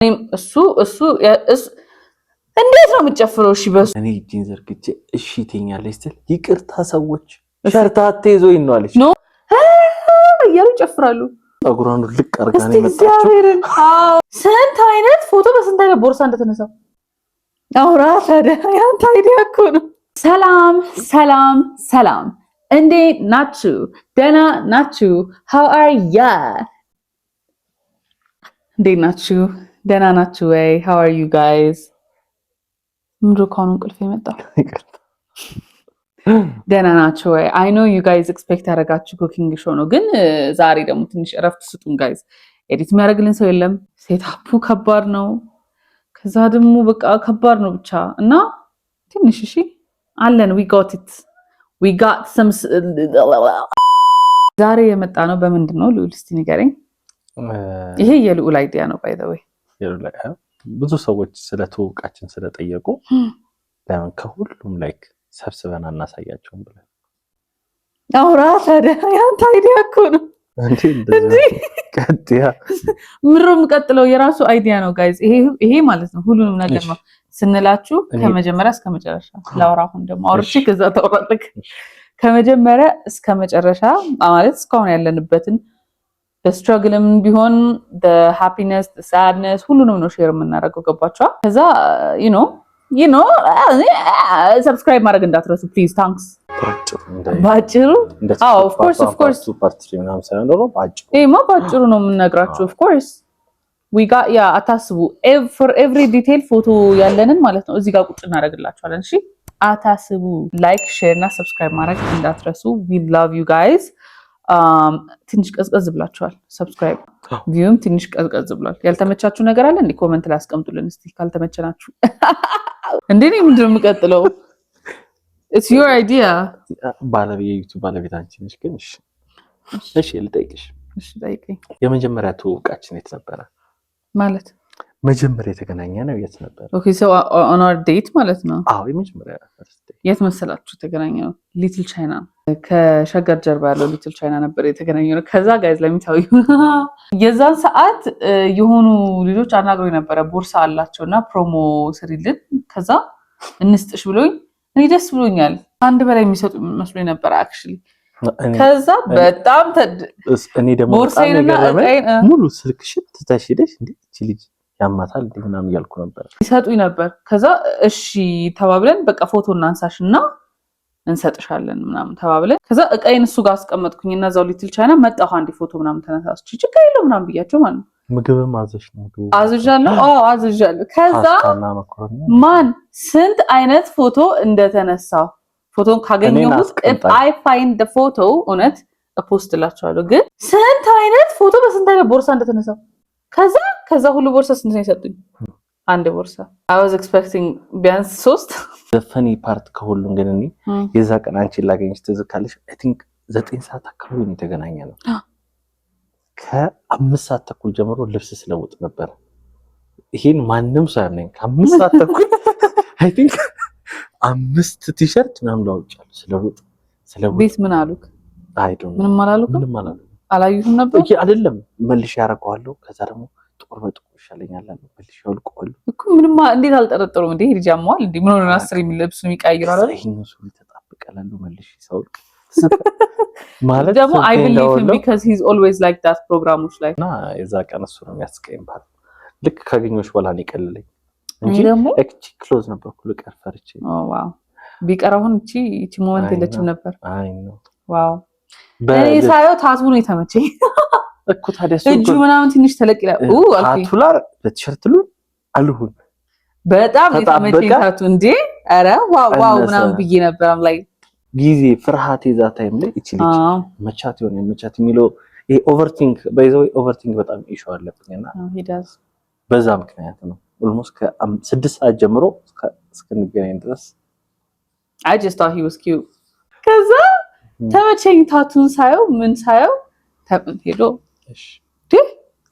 እኔም እሱ እንዴት ነው የምትጨፍረው? እሺ በሱ እኔ እጄን ዘርግቼ እሺ ትኛለች ስትል ይቅርታ ሰዎች ሸርታቴ ይዞኝ ነው አለች። No እያሉ ይጨፍራሉ። ፀጉሯን ልቅ አድርጋ እስቲ ነው የመጣችው። እግዚአብሔርን፣ አዎ፣ ስንት አይነት ፎቶ በስንት አይነት ቦርሳ እንደተነሳው አውራ። ታዲያ ያንተ idea እኮ ነው። ሰላም ሰላም ሰላም፣ እንዴት ናችሁ? ደህና ናችሁ? How are ya? እንዴት ናችሁ? ደህና ናችሁ ወይ? How are you guys? ምንድን ነው ከአሁኑ እንቅልፍ የመጣው? ይቅርታ። ደህና ናችሁ ወይ? I know you guys expect ያደረጋችሁ cooking show ነው፣ ግን ዛሬ ደግሞ ትንሽ እረፍት ስጡን guys። Edit የሚያደርግልን ሰው የለም። Setup ኡ ከባድ ነው። ከዛ ደግሞ በቃ ከባድ ነው ብቻ እና ትንሽ እሺ አለን። We got it, we got some። ዛሬ የመጣ ነው በምንድን ነው ልዑል? እስቲ ንገረኝ። ይሄ የልዑል idea ነው by the way። ብዙ ሰዎች ስለ ትውውቃችን ስለጠየቁ ለምን ከሁሉም like ሰብስበን አናሳያቸውም ብለን። አውራ ታዲያ ያንተ idea እኮ ነው። እንዴ እንደዚህ ቀጥያ። ምሮ የምቀጥለው የራሱ idea ነው guys። ይሄ ማለት ነው ሁሉንም ነገር ነው ስንላችሁ ከመጀመሪያ እስከ መጨረሻ ላውራ። አሁን ደግሞ አውርቼ ከዛ ታወራለህ። ከመጀመሪያ እስከ መጨረሻ ማለት እስካሁን ያለንበትን በ struggle ም ቢሆን happiness፣ sadness ሁሉንም ነው share የምናደርገው። ገባችኋ? ከዛ you know subscribe ማድረግ እንዳትረሱ please። Thanks። ባጭሩ አዎ፣ of course, of course። Part three ምናምን ሳይሆን ኖሮ ባጭሩ። ይሄማ ባጭሩ ነው የምንነግራችሁ። Of course we got yeah አታስቡ። For every detail ፎቶ ያለንን ማለት ነው እዚህ ጋር ቁጭ እናደርግላችኋለን። እሺ አታስቡ። Like፣ share እና subscribe ማድረግ እንዳትረሱ። We love you guys። ትንሽ ቀዝቀዝ ብላችኋል። Subscribe view ም ትንሽ ቀዝቀዝ ብሏል። ያልተመቻችሁ ነገር አለ እንዴ? Comment ላይ አስቀምጡልን እስቲ ካልተመቸናችሁ። እንዴ እኔ ምንድን ነው የምቀጥለው? It's your idea። ባለቤት የ YouTube ባለቤት አንቺ ነሽ። ግን እሺ እሺ ልጠይቅሽ። እሺ ጠይቀኝ። የመጀመሪያ ትውውቃችን የት ነበረ? ማለት? መጀመሪያ የተገናኘ ነው የት ነበር? Okay, so on our date ማለት ነው። አዎ፣ የመጀመሪያ first date። የት መሰላችሁ የተገናኘ ነው? Little China፣ ከሸገር ጀርባ ያለው Little China ነበር የተገናኘ ነው። ከዛ guys, let me tell you፣ የዛን ሰዓት የሆኑ ልጆች አናግረው ነበረ። ቦርሳ አላቸው እና promo ስሪልን ከዛ እንስጥሽ ብሎኝ እኔ ደስ ብሎኛል። አንድ በላይ የሚሰጡ መስሎኝ ነበር actually። ከዛ በጣም እኔ ደግሞ በጣም ቦርሳዬንና የገረመኝ እቃዬን ሙሉ ስልክሽን ትተሽ ሄደሽ እንዴ እቺ ልጅ ያማታል እንዴ ምናምን እያልኩ ነበር። ይሰጡኝ ነበር። ከዛ እሺ ተባብለን በቃ ፎቶ እናንሳሽ እና እንሰጥሻለን ምናምን ተባብለን ከዛ እቃዬን እሱ ጋር አስቀመጥኩኝ እና እዛው Little China መጣሁ። አንዴ ፎቶ ምናምን ተነሳስቼ ችግር የለው ምናምን ብያቸው ማለት ነው። ምግብም አዘሽ ነው ምግቡ? አዝዣለሁ። አዎ አዝዣለሁ። ከዛ ፓስታና መኮረኒ። ማን ስንት አይነት ፎቶ እንደተነሳው ፎቶን ካገኘሁት አስቀምጣኝ። I find ፎቶ እውነት post እላቸዋለሁ። ግን ስንት አይነት ፎቶ በስንት አይነት ቦርሳ እንደተነሳው ከዛ ሁሉ ቦርሳ ስንት ነው የሰጡኝ? አንድ ቦርሳ። I was expecting ቢያንስ ሶስት። Funny part ከሁሉም ግን እኔ የዛ ቀን አንቺን ላገኝሽ ትዝ ካለሽ I think 9 ሰዓት አካባቢ ነው የተገናኘ ነው። ከ5 ሰዓት ተኩል ጀምሮ ልብስ ስለውጥ ነበር። ይሄን ማንም ሰው ያምነኝ። ከ5 ሰዓት ተኩል I think አምስት ቲሸርት ምናምን ለውጫለሁ ስለውጥ ስለውጥ። ቤት ምን አሉክ? I don't ምንም አላሉክም? ምንም አላሉም። አላዩትም ነበር? Okay አይደለም፣ መልሼ ያደርገዋለሁ። ከዛ ደግሞ ጥቁር በጥቁር ይሻለኛል አለ፣ መልሼ አውልቀዋለሁ። እኮ ምንም እንዴት አልጠረጠሩም? እንዴ ልጅ ያመዋል እንዴ ምን ሆነ አስር የሚለብሱ የሚቀይሩ አለ። ይሄኛው ሱሪ ተጣብቀላለሁ መልሼ ሳውልቅ ማለት ደግሞ I ስልኬን believe him እንዳወለው because he's always like that ፕሮግራሞች ላይ። እና የዛ ቀን እሱ ነው የሚያስቀኝ part። ልክ ካገኘሁሽ በኋላ ነው የቀለለኝ እንጂ እኔ ደግሞ እቺ close ነበርኩ ልቀር ፈርቼ። Oh wow፣ ቢቀር አሁን እቺ moment አይ የለችም ነው። ነበር። አይ ነው። Wow፣ እኔ ሳየው tattoo ነው የተመቸኝ። እኮ ታዲያ እሱ እጁ ምናምን ትንሽ ተለቅ ይላል አልኩኝ። Tattoo ላ በቲሸርት ሉ አልሁን በጣም የተመቸኝ ተጣበቀ። Tattoo እንዴ ኧረ wow wow ቀነሰ። ምናምን ብዬ ነበር። I'm like ጊዜ ፍርሃት የዛ time ላይ እቺ ልጅ መቻት የሆነ መቻት የሚለው ይሄ overthink by the way overthink በጣም issue አለብኝ እና He does. በዛ ምክንያት ነው almost ከ6 ሰዓት ጀምሮ እስክንገናኝ ድረስ። I just thought he was cute። ከዛ ተመቸኝ tattoo ን ሳየው ምን ሳየው ሄዶ እሺ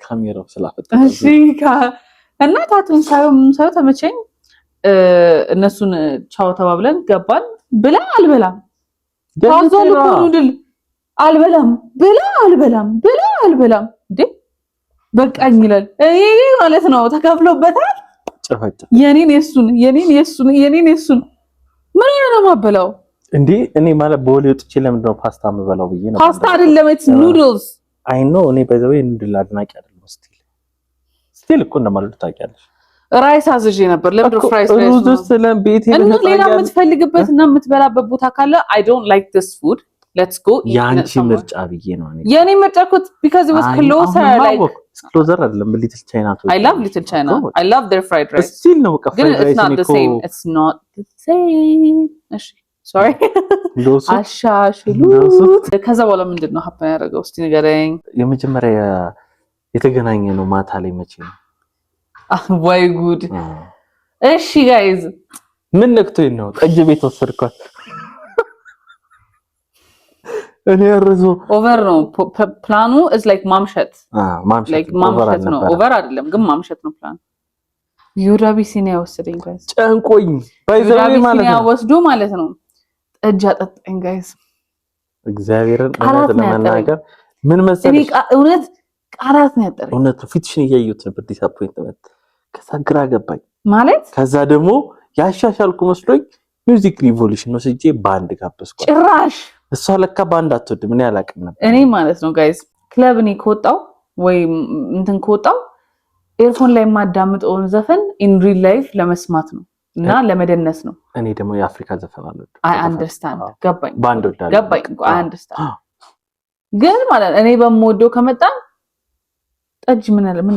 ካሜራው ስላፈጠጠ። እሺ እና tattoo ን ሳየው ምን ሳየው ተመቸኝ። እነሱን ቻው ተባብለን ገባን። ብላ አልበላም ታዟል እኮ noodle፣ አልበላም ብላ አልበላም ብላ አልበላም እንዴ። በቃኝ ይላል። እኔ ማለት ነው ተከፍሎበታል። ጨፈጨ። የኔን የሱን፣ የኔን የሱን፣ የኔን የሱን። ምን ሆነ ነው ማበላው? እንዴ፣ እኔ ማለት ቦሌ ወጥቼ ለምንድን ነው ፓስታ የምበላው ብዬ ነው። ፓስታ አይደለም፣ it's noodles። I know። እኔ by the way noodle አድናቂ አይደለም። Still እኮ እንደማልወድ ታውቂያለሽ። Rice አዝዤ ነበር። ለምንድን ነው fried rice? ሩዝ ስለ ቤቴ እና ሌላ የምትፈልግበት እና የምትበላበት ቦታ ካለ I don't like this food, let's go። የአንቺ ምርጫ ብዬ ነው እኔ። የኔ ምርጫ እኮ because it was closer, like Closer አይደለም፣ Little China። I love Little China. I love their fried rice. Still ነው በቃ። ግን Fried it's rice not the same, it's not the same። እሺ sorry፣ አሻሽሉት። ከዛ በኋላ ምንድን ነው happen ያደረገው? እስቲ ንገረኝ። የመጀመሪያ የተገናኘ ነው ማታ ላይ መቼ ነው? ወይ ጉድ! እሺ guys። ምን ነክቶኝ ነው? ጠጅ ቤት ወሰድኳት። እኔ ርዞ Over ነው ፕላኑ። Is like ማምሸት። ማምሸት። ማምሸት ነው። Over አይደለም ግን ማምሸት ነው ፕላኑ። ይሁዳ ቢሲኒያ ወሰደኝ guys። ጨንቆኝ by the way ማለት ነው ወስዶ ማለት ነው ጠጅ አጠጣኝ guys። እግዚአብሔርን እውነት ለመናገር ምን መሰለሽ፣ እውነት ቃላት ነው ያጠረኝ። እውነት ፊትሽን እያየሁት ነበር disappointment። ከዛ ግራ ገባኝ። ማለት ከዛ ደግሞ ያሻሻልኩ መስሎኝ Music Revolution ወስጄ ባንድ ጋበዝኳት። ጭራሽ። እሷ ለካ ባንድ አትወድም። እኔ አላውቅም ነበር። እኔ ማለት ነው guys፣ ክለብ እኔ ከወጣው ወይ እንትን ከወጣው earphone ላይ የማዳምጠውን ዘፈን in real life ለመስማት ነው እና ለመደነስ ነው። እኔ ደግሞ የአፍሪካ ዘፈን አልወድም። I understand፣ ገባኝ። ባንድ ወዳለሁ። ገባኝ፣ I understand። ግን ማለት እኔ በምወደው ከመጣ ጠጅ ምን አለ? ምን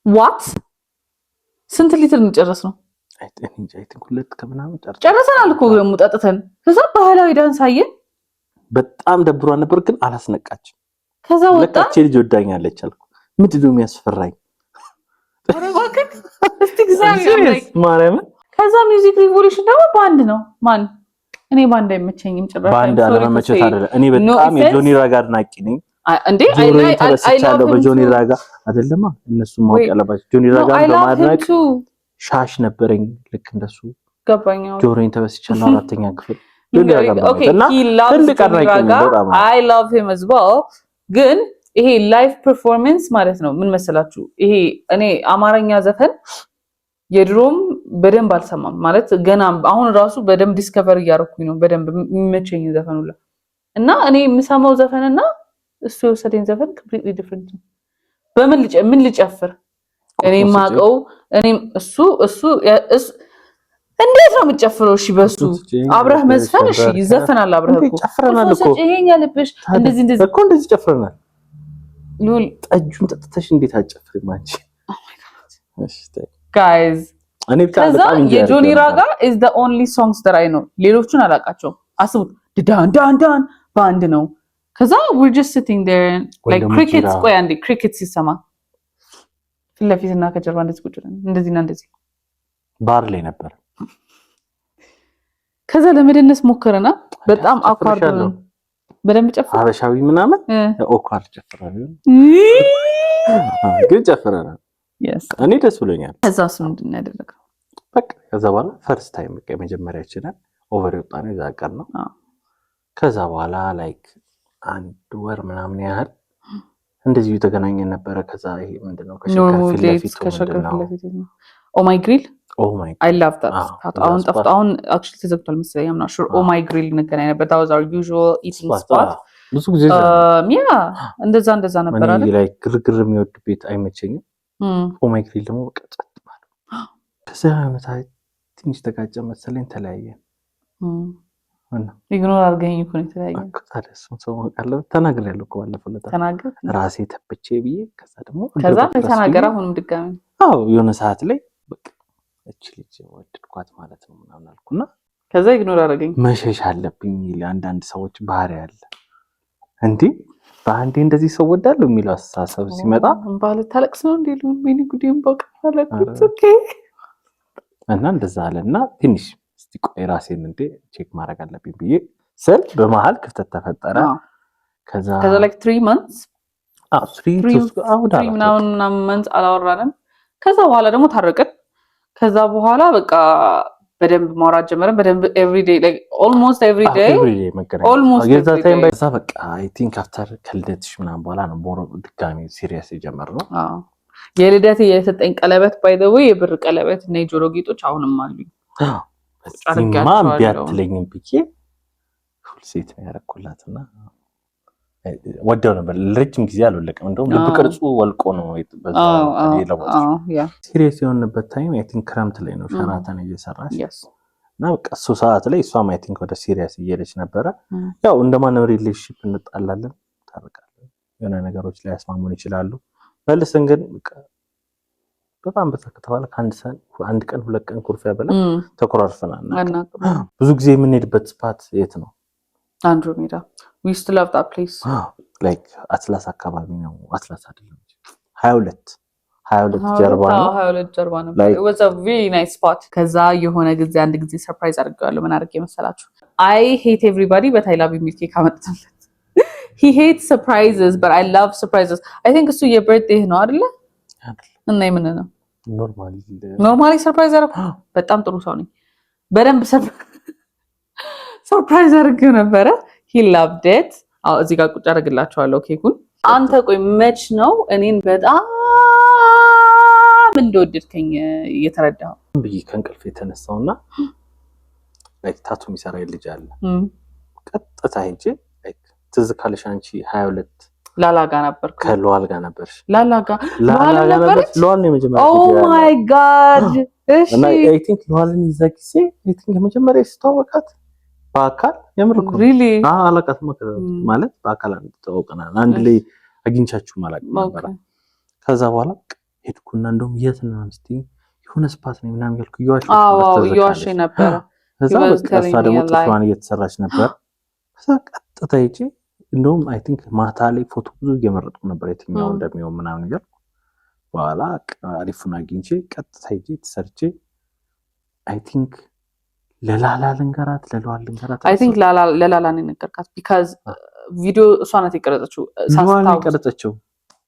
what ስንት ሊትር እንጨረስ ነው? ሁለት ከምናምን ጨርሰናል እኮ ደግሞ ጠጥተን። ከዛ ባህላዊ ዳንስ አየን። በጣም ደብሯ ነበር፣ ግን አላስነቃችም። ከዛ ወጣ። ለካ ልጅ ወዳኛለች አልኩ። ምንድን ነው የሚያስፈራኝ? ኧረ እባክህ እስቲ እግዚአብሔር። ማርያምን። ከዛ Music Revolution ደግሞ ባንድ ነው። ማን እኔ ባንድ አይመቸኝም ጭራሽ። ባንድ አለመመቸት አይደለም። እኔ በጣም የጆኒ ራጋ አድናቂ ነኝ። እንዴ። ጆሮዬን ተበስቻለሁ በጆኒ ራጋ። አይደለማ፣ እነሱ ማወቅ ያለባቸው ጆኒ ራጋን በማድነቅ ሻሽ ነበረኝ ልክ እንደሱ። ገባኝ። ጆሮዬን ተበስቻለሁ አራተኛ ክፍል ጆኒ ራጋ እና ትልቅ አድናቂ ነኝ በጣም። I love him as well። ግን ይሄ live performance ማለት ነው ምን መሰላችሁ? ይሄ እኔ አማርኛ ዘፈን የድሮም በደንብ አልሰማም፣ ማለት ገና አሁን ራሱ በደንብ discover እያደረኩኝ ነው በደንብ የሚመቸኝ ዘፈን ሁላ። እና እኔ የምሰማው ዘፈን እና እሱ የወሰደኝ ዘፈን completely different ነው። በምን ምን ልጨፍር? እኔ የማውቀው እኔም እሱ እንዴት ነው የምትጨፍረው? እሺ በሱ አብረህ መዝፈን እሺ ይዘፈናል። አብረህ እኮ ጨፍረናል እኮ። ይሄኛ ልብሽ እንደዚህ እንደዚህ እኮ እንደዚህ ጨፍረናል። ሉል። ጠጁን ጠጥተሽ እንዴት አትጨፍሪም አንቺ? Guys። እኔ ብቻ ከዛ በጣም enjoy የጆኒ አድርጌ ራጋ is the only songs that I know። ሌሎቹን አላውቃቸውም። አስቡት፣ ዳን ዳን ዳን ባንድ ነው። ከዛ we're just sitting there like ደግሞ crickets። ጂራ። ቆይ አንዴ፣ crickets ሲሰማ ፊት ለፊት እና ከጀርባ እንደዚህ ቁጭ ብለን እንደዚህና እንደዚህ። ባር ላይ ነበር። ከዛ ለመደነስ ሞከረና በጣም awkward ጨፍሬሻለሁ። ነው። በደንብ ጨፍር። ሀበሻዊ ምናምን awkward ጨፍራለሁ ግን ጨፍረናል። Yes. እኔ ደስ ብሎኛል። ከዛ እሱ ምንድን ነው ያደረገው? በቃ ከዛ በኋላ first time በቃ የመጀመሪያችንን over የወጣ ነው የዛ ቀን ነው። ከዛ በኋላ like አንድ ወር ምናምን ያህል እንደዚሁ የተገናኘን ነበረ። ከዛ ይሄ ምንድነው ከሸገር Normal ፊት dates ለፊቱ ከሸገር ምንድነው? ፊት ለፊት ነው። Oh My Grill። Oh My I love that spot። አሁን እዛ ጠፍቶ አሁን actually ተዘግቷል መሰለኝ። I'm not sure። Oh My Grill እንገናኝ ነበር። That was our usual eating spot። ብዙ ጊዜ እዛ ነው። Yeah፣ እንደዛ እንደዛ ነበር እኔ አይደል? ላይ ግርግር የሚወድ ቤት አይመቸኝም። Oh My Grill ደግሞ በቃ ጸጥ ባለ። ከዛ የሆነ ሰዓት ትንሽ ተጋጨ መሰለኝ፣ ተለያየ። እና Ignore አድርገኝ እኮ ነው የተለያየ። እኮ ታዲያ እሱን ሰው ማወቅ አለበት። ተናግሬያለሁ እኮ ባለፈው ዕለት። ተናገር። ራሴ ተብቼ ብዬ ከዛ ደግሞ ከዛ እግር በፍረስ ተናገር ብዬ አሁንም ድጋሚ። አዎ፣ የሆነ ሰዓት ላይ በቃ እቺ ልጅ ወደድኳት ማለት ነው ምናምን አልኩና ከዛ ignore አደረገኝ። መሸሽ አለብኝ የሚል አንዳንድ ሰዎች ባህሪ አለ። እንዴ በአንዴ እንደዚህ ሰው ወዳለሁ የሚለው አስተሳሰብ ሲመጣ እንባ ልታለቅስ ነው እንዴ? ሊሆን ወይኔ ጉዴ፣ እንባ አለኩት። ኧረ። Okay። እና እንደዛ አለ እና ትንሽ እስቲ ቆይ ራሴን እንዴ check ማድረግ አለብኝ ብዬ ስል በመሀል ክፍተት ተፈጠረ። ከዛ ከዛ like 3 months አዎ፣ three three አሁን three ምናምን ምናምን months አላወራንም። ከዛ በኋላ ደግሞ ታረቅን። ከዛ በኋላ በቃ በደንብ ማውራት ጀመረ። በደንብ everyday, like almost everyday. Almost የዛ every time day. በዛ በቃ I think after ከልደትሽ ምናምን በኋላ ነው more ድጋሚ serious የጀመርነው። አዎ፣ የልደት የሰጠኝ ቀለበት by the way፣ የብር ቀለበት እና የጆሮ ጌጦች አሁንም አሉኝ። በዚህማ እምቢ አድርጌያቸዋለሁ። አትለኝም ብዬ full set ነው ያደረኩላት እና ወደው ነበር። ለረጅም ጊዜ አልወለቅም። እንደውም ልብ ቅርጹ ወልቆ ነው በዛ የለወጠችው። Serious የሆንበት time I think ክረምት ላይ ነው፣ ሸራተን እየሰራች እና በቃ እሱ ሰዓት ላይ እሷም I think ወደ serious እየሄደች ነበረ። ያው እንደማንም relationship እንጣላለን፣ ታርቃለን፣ የሆነ ነገሮች ላይ ያስማሙን ይችላሉ። መልስን ግን በቃ በጣም በዛ ከተባለ ከአንድ አንድ ቀን 2 ቀን ኩርፊያ በላይ ተኮራርፈን አናውቅም። አናውቅም። ብዙ ጊዜ የምንሄድበት spot የት ነው? አንድሮሜዳ። We used to love that place. Like አትላስ አካባቢ ነው። አትላስ አይደለም፣ 22 22 ጀርባ ነው። 22 ጀርባ ነበር። Like- It was a really nice spot። ከዛ የሆነ ጊዜ አንድ ጊዜ surprise አድርጌዋለሁ። ምን አድርጌ መሰላችሁ? "I hate everybody but I love you" የሚል ኬክ አመጣለት። He hates surprises but I love surprises. I think እሱ የ birthday ነው አይደለ? እና የምን ነው? Normal. Normally surprise አደረኩ። በጣም ጥሩ ሰው ነኝ። በደንብ surprise አድርጌው ነበረ። He loved it። አዎ፣ እዚህ ጋር ቁጭ አደርግላችኋለሁ ኬኩን። አንተ ቆይ፣ መች ነው እኔን በጣም እንደወደድከኝ እየተረዳኸው? ብዬ ከእንቅልፍ የተነሳውና like tattoo የሚሰራ ልጅ አለ። ቀጥታ ሄጄ like ትዝ ካለሽ አንቺ 22 ላላ ጋ ነበርኩ። ከለዋል ጋር ነበርሽ። ላላ ጋ ላላ ለዋል ጋር ነበረች? ነበርሽ። ለዋል ነው የመጀመሪያ Oh ጊዜ ያለው። my God፣ እሺ። እና I think ለዋልን የዛ ጊዜ I think የመጀመሪያ ስተዋወቃት በአካል የምር እኮ ነው። Really? አዎ፣ አላውቃትም ከዛ በፊት። ማለት በአካል አንድ ተዋውቀናል። አንድ ላይ አግኝቻችሁም አላውቅም ነበረ። ከዛ በኋላ ሄድኩና እንደውም የት ነው ስትይኝ የሆነ spot ነው ምናምን እያልኩ እየዋሸሁሽ አዎ ነበር፣ ትዝ እየዋሸ ካለሽ። ነበረ። ከዛ በቃ እሷ ደግሞ ጥፍሯን እየተሰራች ነበር። ከዛ ቀጥታ ሄጄ እንደውም I think ማታ ላይ ፎቶ ብዙ እየመረጥኩ ነበር የትኛው እንደሚሆን ምናምን እያልኩ፣ በኋላ አሪፉን አግኝቼ ቀጥታ ሄጄ ተሰርቼ I think ለላላ ልንገራት ለለዋል ልንገራት። I think ለላላ ነው የነገርካት because ቪዲዮ እሷ ናት የቀረጸችው። ለዋል ነው የቀረጸችው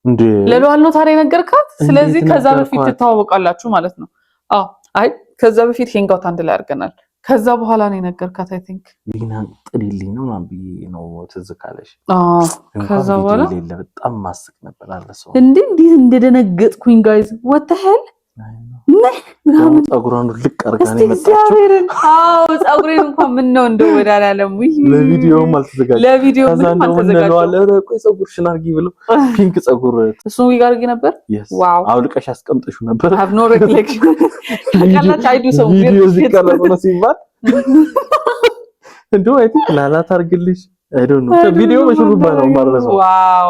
እንዴ? ለለዋል ነው ታዲያ የነገርካት። ስለዚህ እንዴት ከዛ በፊት ነገርኳት? ትተዋወቃላችሁ ማለት ነው። አዎ፣ አይ ከዛ በፊት hangout አንድ ላይ አድርገናል። ከዛ በኋላ ነው የነገርካት I think። ሊናን ጥሪልኝ ነው ምናምን ብዬ ነው ትዝ ካለሽ። እንኳን ከዛ ቪዲዮ በኋላ የሌለ በጣም ማስቅ ነበር አለ ሰው። እንዴ እንዴት እንደደነገጥኩኝ guys፣ what the hell ምናምን። ፀጉሯን ልቅ አድርጋ እስቲ ነው የመጣችው። እግዚአብሔርን፣ አዎ ፀጉሬን እንኳን ምን ነው እንደው ወዳላለም ውይ። ለቪዲዮም አልተዘጋጀም። ለቪዲዮ ከዛ ምንም እንደውም አልተዘጋጀሁም። እንለዋለን ኧረ ቆይ ፀጉርሽን አድርጊ ብለው pink ፀጉር እሱን ዊግ አድርጌ ነበር። Yes. Wow. አውልቀሽ አስቀምጠሽው ነበር። I have no recollection። ታውቃላችሁ I do some weird ቪዲዮ shit. ሲቀረጽ ነው ሲባል እንደው I think ላላ ታርግልሽ፣ I don't know፣ ቪዲዮ በሹሩባ ነው የማልረሳው። Wow.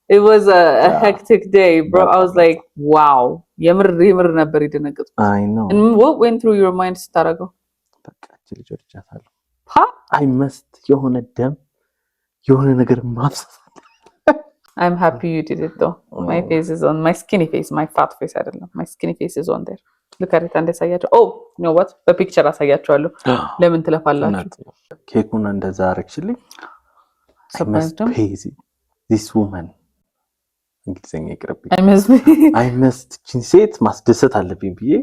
It was a hectic day, bro. I was like, wow. የምር የምር ነበር የደነገጥኩት። I know. And what went through your mind ስታደርገው? በቃ እቺ ልጅ ወድጃታለሁ። ፓ I must የሆነ ደም የሆነ ነገር ማፍሰስ። I'm happy you did it though. My face is on my skinny face, my fat face አይደለም። My skinny face is on there. Look at it። አንድ ያሳያቸው። Oh, you know what? በ picture አሳያቸዋለሁ። ለምን ትለፋላችሁ? ኬኩን እንደዛ አረግሽልኝ። I must Surprised them? pay this woman፣ እንግሊዝኛ ይቅርብኝ። I must I must ቺን ሴት ማስደሰት አለብኝ ብዬ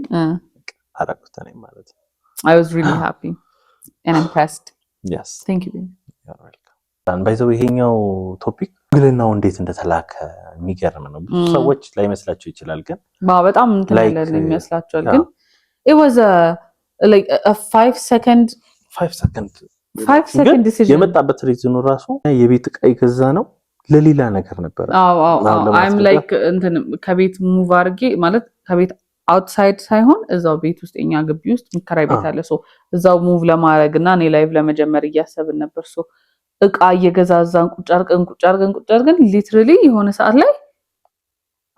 አረኩት እኔ ማለት ነው። I was really happy and impressed. Yes. Thank you, baby. By the way ይሄኛው topic ሽምግልናው እንዴት እንደተላከ የሚገርም ነው። ብዙ ሰዎች ላይመስላቸው ይችላል፣ ግን በጣም እንትን Like, ያለን ይመስላቸዋል፣ ግን it was a like a 5 second 5 second 5 second decision። የመጣበት reason ኑ ራሱ የቤት እቃ የገዛ ነው ለሌላ ነገር ነበረ። አዎ አዎ አሁን አዎ I'm ለማስገባት like እንትን ከቤት move አድርጌ፣ ማለት ከቤት outside ሳይሆን እዛው ቤት ውስጥ የኛ ግቢ ውስጥ የሚከራይ ቤት አለ። So እዛው move ለማድረግ እና እኔ live ለመጀመር እያሰብን ነበር። So እቃ እየገዛዛን ቁጭ አድርገን ቁጭ አድርገን ቁጭ አድርገን literally የሆነ ሰዓት ላይ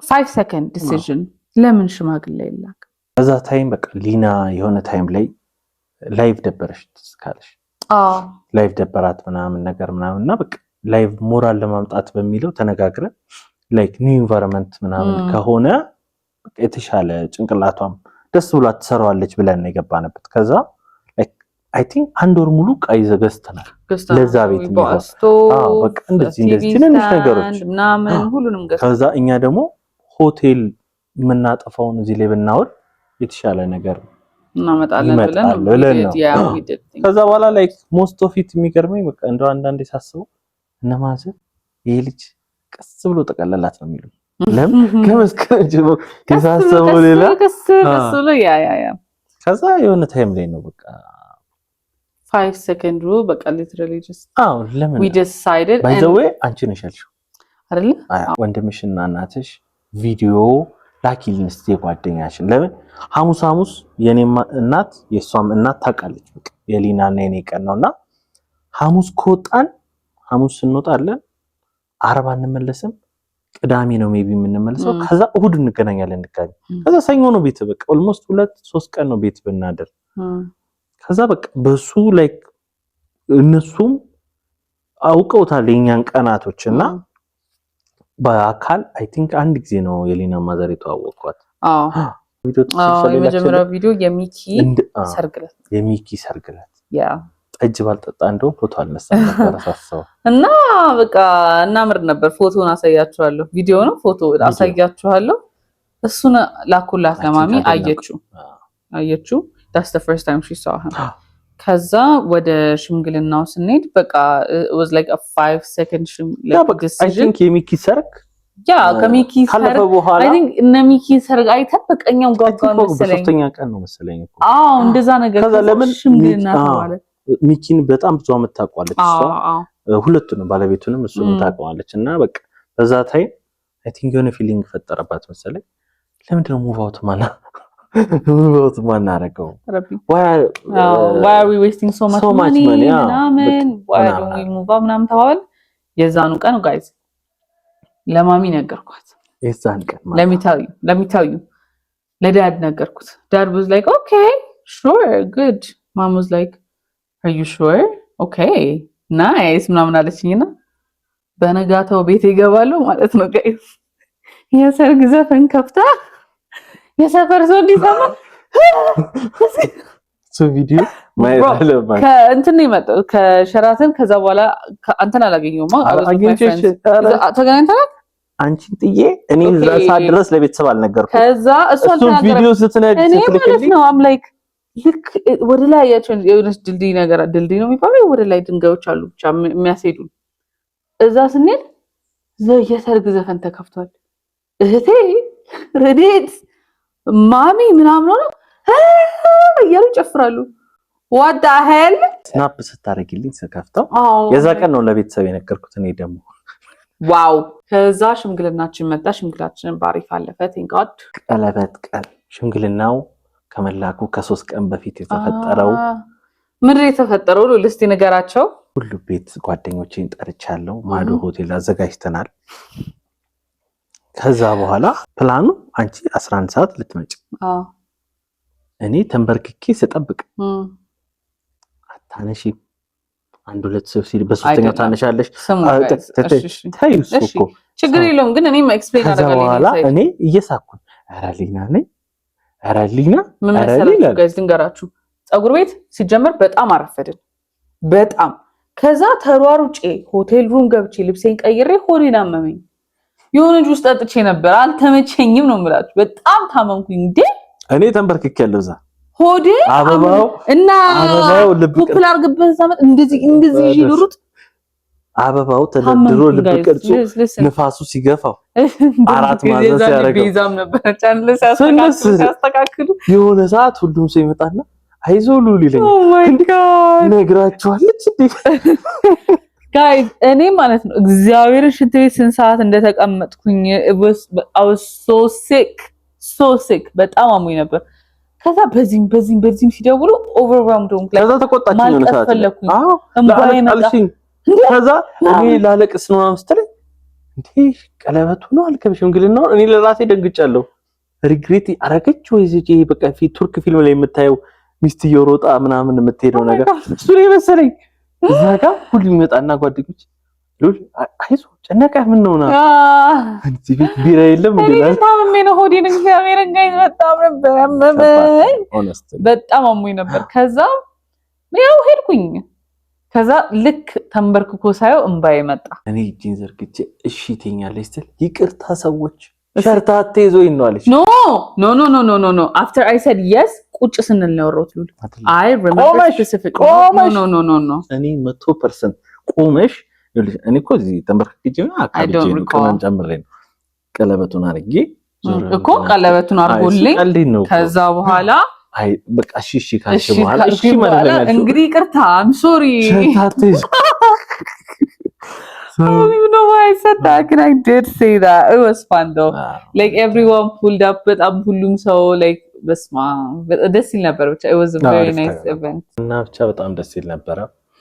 5 second decision፣ ለምን ሽማግሌ ይላክ? በዛ time በቃ ሊና የሆነ time ላይ live ደበረሽ ትዝ ካለሽ፣ live ደበራት ምናምን ነገር ምናምን እና በቃ live ሞራል ለማምጣት በሚለው ተነጋግረን like new environment ምናምን ከሆነ በቃ የተሻለ ጭንቅላቷም ደስ ብሏት ትሰራዋለች ብለን ነው የገባንበት። ከዛ I think አንድ ወር ሙሉ ዕቃ ይዘህ ገዝተናል። ለዛ ቤት የሚሆን አዎ፣ በቃ እንደዚህ እንደዚህ ትንንሽ ነገሮች ምናምን ሁሉንም ገዝተናል። ከዛ እኛ ደግሞ ሆቴል የምናጠፋውን እዚህ ላይ ብናውል የተሻለ ነገር እናመጣለን ብለን ይመጣል ብለን ነው። ከዛ በኋላ like most of it የሚገርመኝ በቃ እንደው አንዳንዴ ሳስበው እነ mother ይሄ ልጅ ቀስ ብሎ ጠቀለላት ነው የሚሉ። ለምን ከመስከረም ጀምሮ የሳሰበው ሌላ ቀስ ቀስ ብሎ yeah። ከዛ የሆነ time ላይ ነው በቃ 5 second rule በቃ literally just አዎ ለምን we decided. By the way አንቺ ነሽ ያልሽው። አይደለ? ወንድምሽና እናትሽ ቪዲዮ ላኪልን እስቲ የጓደኛሽን። ለምን ሐሙስ ሐሙስ የኔም እናት የእሷም እናት ታውቃለች። በቃ የሊና እና የኔ ቀን ነውና ሐሙስ ከወጣን፣ ሐሙስ ስንወጣለን ዓርብ አንመለስም። ቅዳሜ ነው maybe የምንመለሰው። ከዛ እሁድ እንገናኛለን ድጋሚ። ከዛ ሰኞ ነው ቤት፣ በቃ almost 2-3 ቀን ነው ቤት ብናደር። ከዛ በቃ በሱ like እነሱም አውቀውታል የኛን ቀናቶች እና በአካል I think አንድ ጊዜ ነው የሊና mother የተዋወቅኳት። የመጀመሪያው ቪዲዮ የሚኪ ሰርግ ዕለት። የሚኪ ሰርግ ዕለት ጠጅ ባልጠጣ እንደውም ፎቶ አልነሳም ነበር ሳስበው። እና በቃ እናምር ነበር። ፎቶን አሳያችኋለሁ። ቪዲዮ ነው፣ ፎቶ አሳያችኋለሁ። እሱን ላኩላት ለማሚ፣ አየችው አየችው። That's the first time she saw him። ከዛ ወደ ሽምግልናው ስንሄድ በቃ it was like a 5 second decision. I think የሚኪ ሰርግ Yeah, ከሚኪ ካለፈ በኋላ I think እነ ሚኪ ሰርግ አይተን በቃ እኛም ጓጓን መሰለኝ። በሶስተኛ ቀን ነው መሰለኝ እኮ። አዎ፣ እንደዛ ነገር። ከዛ ለምን ሽምግልና ተባለ። ሚኪን በጣም ብዙ አመት ታውቀዋለች እሷ፣ ሁለቱንም ባለቤቱንም እሱንም ታውቀዋለች። እና በቃ በዛ time I think የሆነ feeling ፈጠረባት መሰለኝ። ለምንድን ነው move out ማናረገው? Why are we wasting so much money ምናምን፣ why don't we move out ምናምን ተባባል። የዛኑ ቀን guys ለማሚ ነገርኳት። የዛን ቀን Let me tell you, ለ dad ነገርኩት። Dad was like, "Okay, sure, good." Mom was like, "Are you sure? Okay, nice" ምናምን አለችኝና በነጋታው ቤት ይገባሉ ማለት ነው guys። የሰርግ ዘፈን ከፍታ የሰፈር ሰው እንዲሰማ እሱ ቪዲዮ ማየት አለባት። ከእንትን ነው የመጣው ከሸራተን። ከዛ በኋላ አንተን አላገኘሁም። ተገናኝተናል። አንቺን ጥዬ እኔ እዛ ሰዓት ድረስ ለቤተሰብ አልነገርኩም። ከዛ እሱ ቪዲዮ ስትነግር እኔ ማለት ነው I'm like ልክ ወደ ላይ ያቸው የሆነች ድልድይ ነገር፣ ድልድይ ነው የሚባለው፣ ወደ ላይ ድንጋዮች አሉ ብቻ የሚያስሄዱ፣ እዛ ስንሄድ የሰርግ ዘፈን ተከፍቷል። እህቴ ረዴት ማሚ ምናምን ሆነ እያሉ ይጨፍራሉ። What the hell? Snap ስታደርጊልኝ ስከፍተው የዛ ቀን ነው ለቤተሰብ የነገርኩት። እኔ ደግሞ Wow። ከዛ ሽምግልናችን መጣ። ሽምግልናችንን በአሪፍ አለፈ። Thank God. ቀለበት ቀን ሽምግልናው ከመላኩ ከ3 ቀን በፊት የተፈጠረው ምንድን የተፈጠረው እስቲ ንገራቸው። ሁሉ ቤት ጓደኞቼን ጠርቻለሁ። ማዶ ሆቴል አዘጋጅተናል። ከዛ በኋላ ፕላኑ አንቺ 11 ሰዓት ልትመጪ እኔ ተንበርክኬ ስጠብቅ አታነሺም። አንድ ሁለት ሰው ሲል በሶስተኛው ታነሻለሽ። ተይው እሱ እኮ ችግር የለውም ግን እኔም explain ከዛ በኋላ እኔ እየሳኩኝ ኧረ ሊና ነኝ፣ ኧረ ሊና። ምን መሰላችሁ guys፣ ልንገራችሁ። ፀጉር ቤት ሲጀመር በጣም አረፈድን በጣም። ከዛ ተሯሩጬ ሆቴል room ገብቼ ልብሴን ቀይሬ ሆዴን አመመኝ። የሆነ ጁስ ጠጥቼ ነበር፣ አልተመቸኝም ነው የምላችሁ። በጣም ታመምኩኝ። እንዴ እኔ ተንበርክኬ ያለው እዛ ሆዴ አበባው እና አበባው ልብ couple አድርግበት ዛመት እንደዚህ እንደዚህ ይዤ ልሩጥ። አበባው ተደርድሮ ልብ ቅርጹ ንፋሱ ሲገፋው አራት ማዕዘን ሲያደርገው ቤዛም ነበረች አንድ ሲያስተካክሉ የሆነ ሰዓት ሁሉም ሰው ይመጣና አይዞህ ሉል ይለኛል። Oh my God. ነግራችኋለች እንዴ? Guys፣ እኔ ማለት ነው እግዚአብሔርን ሽንት ቤት ስንት ሰዓት እንደተቀመጥኩኝ። I was so sick, so sick። በጣም አሞኝ ነበር። ከዛ በዚህም በዚህም በዚህም ሲደውሉ overwhelmed ሆንኩ። ከዛ ተቆጣችኝ የሆነ ማልቀስ ሰዓት ላይ። ፈለኩኝ። አዎ እንባዬ መጣ። አልሽኝ። ከዛ እኔ ላለቅስ ነው ምናምን ስትለኝ እንዴ ቀለበቱ ነው አልከም ሽምግልናው፣ እኔ ለራሴ ደንግጫለሁ። Regret አረገች ወይ ይሄ በቃ ቱርክ ፊልም ላይ የምታየው ሚስትየው ሮጣ ምናምን የምትሄደው ነገር እሱ ነው የመሰለኝ። እዛ ጋር ሁሉ ይመጣና ጓደኞች ሉል አይዞህ ጨነቀህ ምን ነው ና እዚህ ቤት ቢራ የለም እኔ እንዴ? ግን ታምሜ ነው ሆዴን፣ እግዚአብሔርን guys በጣም ነበር ያመመኝ። Honestly. በጣም አሞኝ ነበር። ከዛ ያው ሄድኩኝ። ከዛ ልክ ተንበርክኮ ሳየው እንባዬ መጣ። እኔ እጄን ዘርግቼ እሺ ትኛለች ስትል ይቅርታ ሰዎች ሸርታቴ ይዞኝ ነው አለች። No, no, no, no, no, no, no, after I said yes ቁጭ ስንል ነው ያወራሁት ሉል። I remember ቆመሽ specific ቆመሽ No, no, no, no. እኔ 100% ቆመሽ፣ ይኸውልሽ፣ እኔ እኮ እዚህ ተንበርክኬ ነው፣ አካብጄ ነው፣ ቅመም ጨምሬ ነው፣ ቀለበቱን አድርጌ ዞር እኮ ቀለበቱን አድርጎልኝ ቀልዴን ነው እኮ። ከዛ በኋላ አይ በቃ እሺ እሺ ካልሽ እሺ በኋላ እሺ ካልኩኝ ማለት በኋላ ነው ያልሽው። እንግዲህ ይቅርታ፣ I'm sorry. ሸታትሽ I don't even know why I said that. And I did say that. It was fun though. Like everyone pulled up፣ በጣም ሁሉም ሰው like በስማ ደስ ይል ነበር። ብቻ it was a very አሪፍ nice time ነበር። event. እና ብቻ በጣም ደስ ይል ነበረ።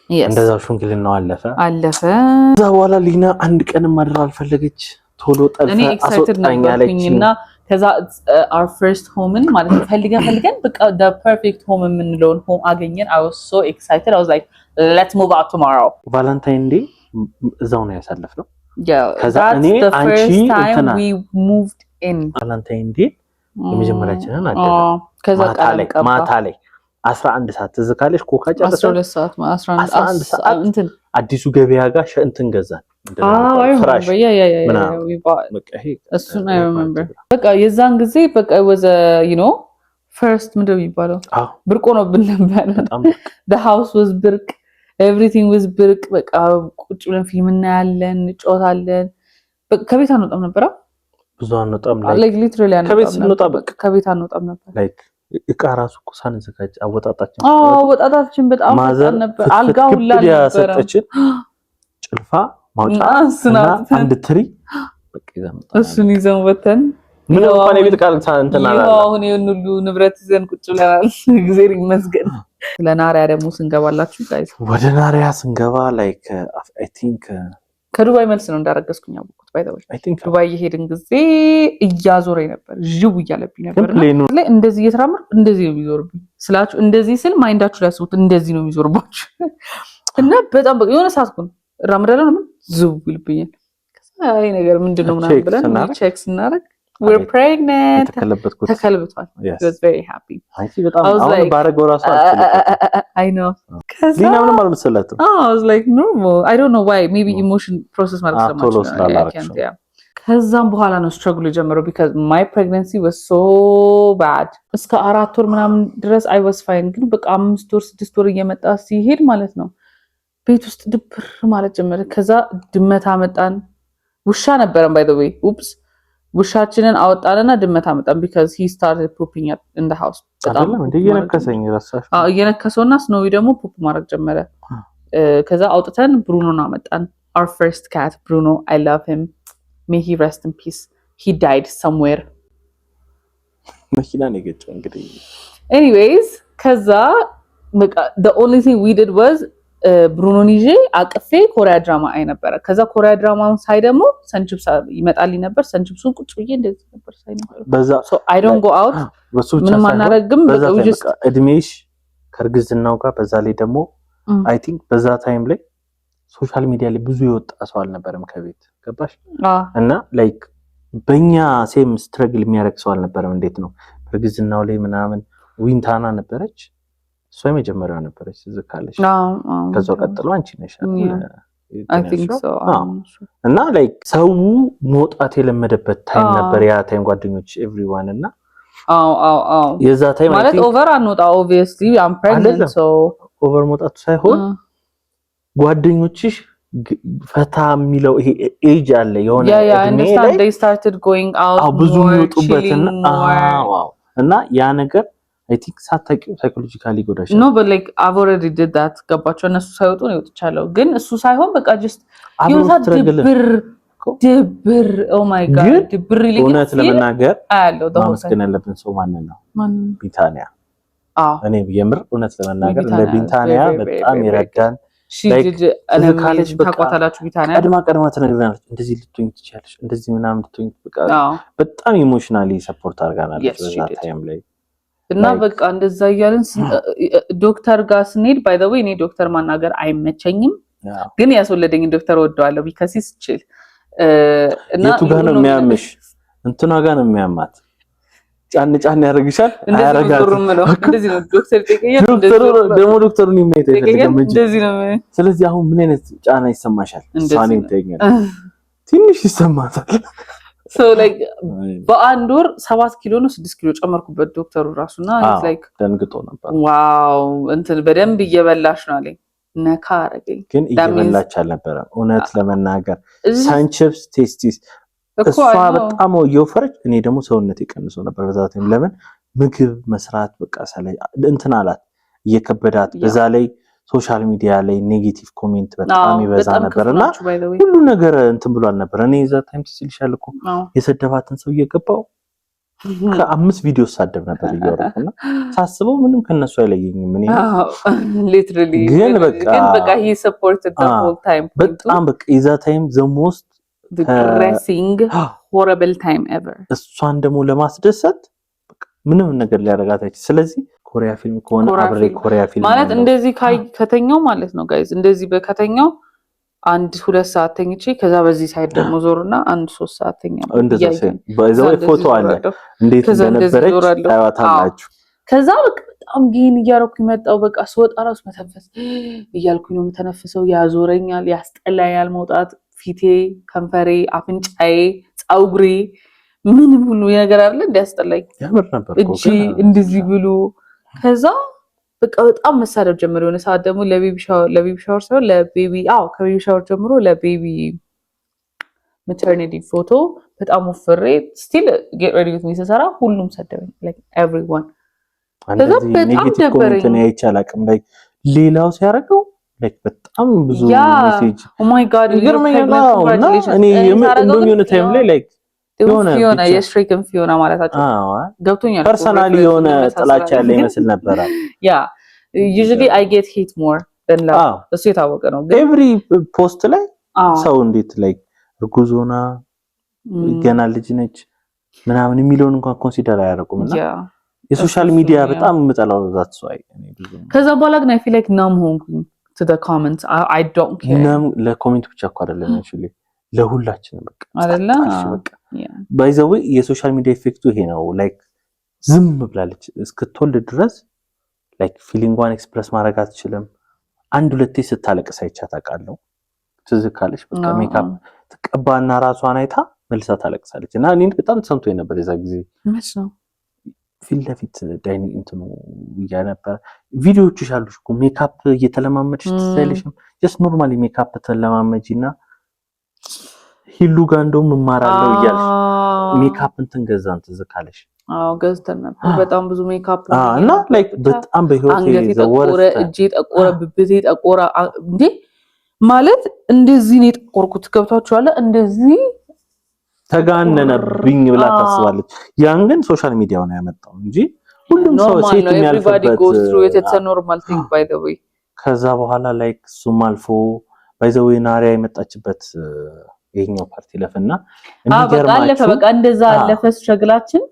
Yes. እንደዛው ሽምግልናው አለፈ። አለፈ። ከዛ በኋላ ሊና አንድ ቀንም ማደር አልፈለገች። ቶሎ ጠልፈ እኔ excited አስወጣኝ ነበርኩኝ አለች። እና ከዛ our first home ን ማለት ነው ፈልገን ፈልገን በቃ the perfect home የምንለውን home አገኘን። I was so excited. I was like, "Let's move out tomorrow." Valentine Day እዛው ነው ያሳለፍነው። Yeah, ከዛ that's እኔ the አንቺ first time እንትና we moved in. Valentine Day የመጀመሪያችንን አደረ። አዎ፣ ከዛ ማታ ቀለም ላይ ቀባ። ማታ ላይ 11 ሰዓት ትዝ ካለሽ ኮካ ጨርሰን 12 ሰዓት፣ 11 11 ሰዓት እንትን አዲሱ ገበያ ጋር እንትን ገዛን። ምንድን ነው የሚባለው? ፍራሽ ምናምን። በቃ ይሄ እሱን I remember። በቃ የዛን ጊዜ በቃ was a first ምንድን ነው የሚባለው፣ ብርቅ ሆኖብን ነበር። በጣም። The house was ብርቅ፣ everything was ብርቅ። በቃ ቁጭ ብለን ፊልም እናያለን፣ እንጫወታለን። በቃ ከቤት አንወጣም ነበር። ብዙ አንወጣም። Like literally ከቤት አንወጣም ስንወጣ ነበር። በቃ ከቤት አንወጣም ነበር። Like እቃ ራሱ እኮ ሳንዘጋጅ አወጣጣችን አዎ፣ አወጣጣችን በጣም mother ፈጣን ነበር። አልጋ ሁላ ግብድ አልነበረም። ያሰጠችን ጭልፋ ማውጫ እሱን እና አውጥተን አንድ ትሪ በቃ ይዘን ወጣን። እሱን ይዘን ወተን ምንም ይኸው እንኳን አሁን የቤት ቃል እንትን ይኸው አላለም። አሁን ይሄን ሁሉ ንብረት ይዘን ቁጭ ብለናል። እግዚአብሔር ይመስገን። ስለ ናሪያ ደግሞ ስንገባላችሁ guys፣ ወደ ናሪያ ስንገባ like I think ከዱባይ መልስ ነው እንዳረገዝኩኝ ያወቅኩት። By the way I think ዱባይ የሄድን ጊዜ እያዞረኝ ነበር፣ ዥው እያለብኝ ነበር። ግን plane ኑ ላይ እንደዚህ እየተራመድኩ እንደዚህ ነው የሚዞርብኝ ስላችሁ፣ እንደዚህ ስል mind ኣችሁ ላይ ያስቡት፣ እንደዚህ ነው የሚዞርባችሁ። እና በጣም በቃ የሆነ ሰዓት እኮ ነው እራመዳለሁ ነው ዝው ይልብኛል። ከዛ ይሄ ነገር ምንድን ነው ምናምን check ብለን ስናደርግ check ስናደርግ we're pregnant። የተከለበትኩት ተከልብቷል። Yes. He was very happy. አንቺ በጣም I was አሁን like, ባረገው ራሱ አልችልበትም። I know። ከዛ ሊና ምንም አልመሰላትም። Oh, I was like normal. I don't know why. Maybe emotion process ማለት ቶሎ ስለማልችል ነው። I ስላላረግሽው። can't, yeah. ከዛም በኋላ ነው struggle የጀመረው because my pregnancy was so bad። እስከ 4 ወር ምናምን ድረስ I was fine፣ ግን በቃ 5 ወር 6 ወር እየመጣ ሲሄድ ማለት ነው ቤት ውስጥ ድብር ማለት ጀመረ። ከዛ ድመት አመጣን። ውሻ ነበረን by the way። Oops፣ ውሻችንን አወጣንና ድመት አመጣን because he started pooping in the house። በጣም አይደለም እንደ poop ማድረግ እየነከሰኝ ረሳሽ። አዎ፣ እየነከሰውና ስኖዊ ደግሞ poop ማድረግ ጀመረ። ከዛ አውጥተን ብሩኖን አመጣን። Our first cat ብሩኖ፣ I love him, may he rest in peace. He died somewhere. መኪና ነው የገጨው እንግዲህ። Anyways፣ ከዛ በቃ the only thing we did was ብሩኖን ይዤ አቅፌ ኮሪያ ድራማ አይ ነበረ። ከዛ ኮሪያ ድራማውን ሳይ ደግሞ ሰንችፕስ ይመጣልኝ ነበር። ሰንችፕሱን ቁጭ ብዬ እንደዚህ ነበር ሳይ ነበር። በዛ So I don't go out። በሱ ብቻ ምንም ሳይሆን አናረግም። በዛ በቃ we time just በቃ እድሜሽ ከእርግዝናው ጋር በዛ ላይ ደግሞ I think በዛ time ላይ social media ላይ ብዙ የወጣ ሰው አልነበረም ከቤት፣ ገባሽ? እና like በእኛ same struggle የሚያደርግ ሰው አልነበረም። እንዴት ነው እርግዝናው ላይ ምናምን ዊንታና ነበረች፣ እሷ የመጀመሪያዋ ነበረች ትዝ ካለሽ። ከዛ ቀጥሎ አንቺ ነሽ አይደል? I think so. አዎ። እና like ሰው መውጣት የለመደበት time ነበር ያ time፣ ጓደኞች everyone እና አዎ አዎ አዎ የዛ time ማለት over አንወጣ፣ obviously I'm pregnant። አይደለም። So over መውጣቱ ሳይሆን ጓደኞችሽ ፈታ የሚለው ይሄ ኤጅ አለ የሆነ Yeah, እድሜ understand. ላይ They started going out። አዎ፣ ብዙ የሚወጡበትና አዎ፣ እና ያ ነገር I think ሳታውቂው psychologically ይጎዳሻል። No, but like I've already did that፣ ገባቸው። እነሱ ሳይወጡ ነው ወጥቻለሁ። ግን እሱ ሳይሆን በቃ just አብሮ የሆነ ሰዓት struggle ድብር ድብር፣ oh my God፣ ግን ድብር ይለኛል። እውነት ለመናገር አያለው the whole time። ማመስገን ያለብን ሰው ማንን ነው? ማንን? ቢታንያ። አዎ። እኔ የምር እውነት ለመናገር እንደ ቢታንያ ቢታንያ በጣም ይረዳን። She did an ትዝ ካለሽ amazing በቃ ታውቋታላችሁ ቢታንያ። ቀድማ ቀድማ ትነግረናለች። እንደዚህ ልትሆኝ ትችያለሽ፣ እንደዚህ ምናምን ልትሆኝ፣ በቃ በጣም emotionally support አድርጋናለች Yes, she በዛ did. time ላይ። እና በቃ እንደዛ እያልን ዶክተር ጋር ስንሄድ፣ by the way እኔ ዶክተር ማናገር አይመቸኝም፣ ግን ያስወለደኝን ዶክተር ወደዋለሁ because he's chill እና የቱ ጋር ነው የሚያምሽ? እንትኗ ጋር ነው የሚያማት። ጫን ጫን ያደርግሻል። እንደዚህ ነው አያረጋትም። ዞር የምለው፣ እንደዚህ ነው ዶክተር ይጠይቀኛል፣ እንደዚህ ዶክተሩ ነው ደግሞ ዶክተሩን የማየት ይጠይቀኛል፣ አይፈልግም እንጂ። እንደዚህ ነው። ስለዚህ አሁን ምን አይነት ጫና ይሰማሻል? እንደዚህ እሷን ነው። ይተኛል፣ ትንሽ ይሰማታል። So like በአንድ ወር 7 ኪሎ ነው 6 ኪሎ ጨመርኩበት። ዶክተሩ ራሱና like ደንግጦ ነበር። Wow፣ እንትን በደንብ እየበላሽ ነው አለኝ። ነካ አረገኝ። ግን እየበላች አልነበረም። እውነት ለመናገር Sun Chips፣ Tasties እሷ በጣም እየወፈረች እኔ ደግሞ ሰውነት ቀንሶ ነበር በዛ time። ለምን ምግብ መስራት በቃ ሰላይ እንትን አላት፣ እየከበዳት፣ በዛ ላይ social media ላይ negative comment በጣም ይበዛ ነበር እና ሁሉ ነገር እንትን ብሏል ነበር። እኔ የዛ time ትዝ ይልሻል እኮ የሰደባትን ሰው እየገባው ከአምስት ቪዲዮ ሳደብ ነበር እያወራሁ እና ሳስበው ምንም ከነሱ አይለየኝም። እኔ Literally ግን በቃ ግን በቃ he supported the whole time። በጣም በቃ የዛ time the most depressing, horrible time ever። እሷን ደግሞ ለማስደሰት ምንም ነገር ሊያደርጋት አይችል። ስለዚህ ኮሪያ ፊልም ከሆነ አብሬ ኮሪያ ፊልም ማለት እንደዚህ ከተኛው ማለት ነው guys፣ እንደዚህ በከተኛው አንድ 2 ሰዓት ተኝቼ ከዛ በዚህ side ደግሞ ዞርና አንድ 3 ሰዓት ተኛ። ፎቶ አለ፣ እንዴት እንደነበረች ታዩታላችሁ። ከዛ በቃ በጣም gain እያደረኩ የመጣው በቃ ስወጣ ራሱ መተንፈስ እያልኩኝ ነው የምተነፍሰው። ያዞረኛል፣ ያስጠላኛል መውጣት። ፊቴ፣ ከንፈሬ፣ አፍንጫዬ፣ ፀጉሬ ምንም ሁሉ ነገር አለ እንዲያስጠላኝ ያምር ነበር። እጄ እንደዚህ ብሎ ከዛ በቃ በጣም መሳደብ ጀመረ። የሆነ ሰዓት ደግሞ ለ baby shower ሳይሆን ለ baby፣ አዎ፣ ከ baby shower ጀምሮ ለ baby maternity ፎቶ በጣም ወፍሬ still get ready with me ስሰራ ሁሉም ሰደበኝ፣ like everyone። ከዛ በጣም ደበረኝ። አይቼ አላውቅም። Like ሌላው ሲያደርገው like በጣም ብዙ message Oh my God። ይገርመኛል። እና እኔ እንደውም የሆነ time ላይ like የሆነ የሽሬክን ፊዮና ማለታቸው ገብቶኛል። Personally የሆነ ጥላቻ ያለ ይመስል ነበረ። Yeah, usually I get hate more than love፣ እሱ የታወቀ ነው። ግን every post ላይ ሰው እንዴት like እርጉዝ ሆና ገና ልጅ ነች ምናምን የሚለውን እንኳን consider አያደርጉም። እና የ social media በጣም የምጠላው that's why። ከዛ በኋላ ግን I feel like numb ሆንኩኝ to the comments። I don't care። Numb ለ comment ብቻ እኮ አይደለም፣ actually ለሁላችንም በቃ። አይደለ? በቃ by the way የ social media effect ኡ ይሄ ነው። Like ዝም ብላለች እስክትወልድ ድረስ፣ like feeling ጓን express ማድረግ አትችልም። አንድ ሁለቴ ስታለቅስ አይቻት አውቃለሁ። ትዝ ካለሽ በቃ ሜካፕ ትቀባና ራሷን አይታ መልሳ ታለቅሳለች። እና እኔን በጣም ተሰምቶኝ ነበር የዛ ጊዜ። መች ነው? ፊት ለፊት dining እንትኑ እያነበረ ቪዲዮዎችሽ አሉሽ እኮ ሜካፕ እየተለማመድሽ፣ ትዝ አይልሽም? Just normally makeup ተለማመጂ እና ሂሉ ጋር እንደውም እማራለሁ እያልሽ ሜካፕ እንትን ገዛን፣ ትዝ ካለሽ። አዎ፣ ገዝተን ነበር በጣም ብዙ ሜካፕ። እና like በጣም በህይወቴ አንገቴ ጠቆረ፣ እጄ ጠቆረ፣ ብብቴ ጠቆረ። እንዴ ማለት እንደዚህ ነው የጠቆርኩት። ገብቷችኋል? እንደዚህ ተጋነነብኝ ብላ ታስባለች። ያን ግን social media ው ነው ያመጣው እንጂ ሁሉም ሰው ሴት የሚያልፍበት Normal thing, by the way። ከዛ በኋላ like እሱም አልፎ by the way ናሪያ የመጣችበት ይሄኛው part ይለፍና አለፈ። በቃ እንደዛ አለፈ struggle ኣችን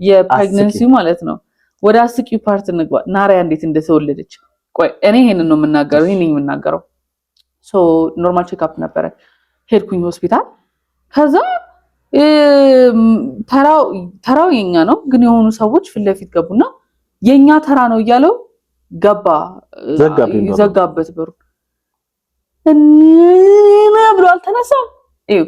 የ pregnancy ማለት ነው። ወደ አስቂው part እንግባ። ናሪያ እንዴት እንደተወለደች። ቆይ እኔ ይሄንን ነው የምናገረው፣ ይሄን የምናገረው። So normal checkup ነበረ። ሄድኩኝ ሆስፒታል። ከዛ ተራው የኛ ነው፣ ግን የሆኑ ሰዎች ፊት ለፊት ገቡና የኛ ተራ ነው እያለው ገባ፣ ዘጋበት በሩ ብሎ አልተነሳም።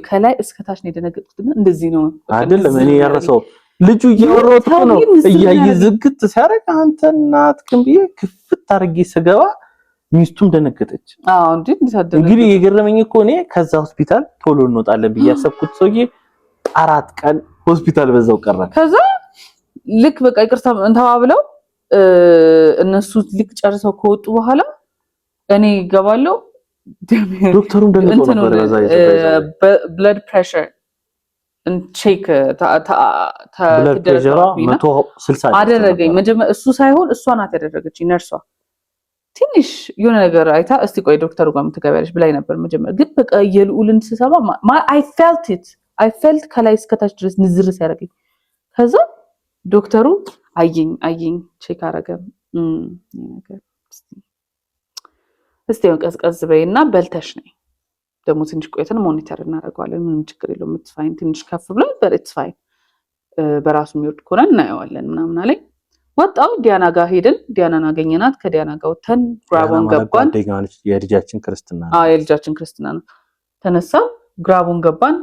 ከላይ እስከ ታች ነው የደነገጥኩት። እንደዚህ ነው። አይደለም፣ እኔ ያረሰው ልጁ እያወራሁት ነው እያየ ዝግት ሲያደርግ አንተ እናትህን ብዬ ክፍት አድርጌ ስገባ ሚስቱም ደነገጠች። አዎ እንዴ። እንግዲህ የገረመኝ እኮ እኔ ከዛ ሆስፒታል ቶሎ እንወጣለን ብዬ ያሰብኩት ሰውዬ 4 ቀን ሆስፒታል በዛው ቀረ። ከዛ ልክ በቃ ይቅርታ እንተባብለው እነሱ ልክ ጨርሰው ከወጡ በኋላ እኔ እገባለሁ። ዶክተሩም ደንግጦ ነበር። በዛ Blood pressure check Blood pressure ሯ 160 አደረገኝ። መጀመሪያ እሱ ሳይሆን እሷ ናት ያደረገችኝ፣ ነርሷ። ትንሽ የሆነ ነገር አይታ እስቲ ቆይ ዶክተሩ ጋር ትገቢያለሽ ብላኝ ነበር መጀመሪያ። ግን በቃ የልዑልን ስሰማ I felt it፣ I felt ከላይ እስከታች ድረስ ንዝር ሲያደርገኝ። ከዛ ዶክተሩ አየኝ አየኝ፣ check አረገ። ነገር እስቲ ቀዝቀዝ በይ እና በልተሽ ነይ፣ ደግሞ ትንሽ ቆይተን monitor እናደርገዋለን። ምንም ችግር የለውም፣ it's fine፣ ትንሽ ከፍ ብሏል፣ but it's fine፣ በራሱ የሚወርድ ከሆነ እናየዋለን ምናምን አለኝ። ወጣው፣ ዲያና ጋር ሄድን። ዲያናን አገኘናት። ከዲያና ጋር ወተን ግራቦን ገባን። የልጃችን ክርስትና ነው። የልጃችን ክርስትና ነው። ተነሳ፣ ግራቦን ገባን፣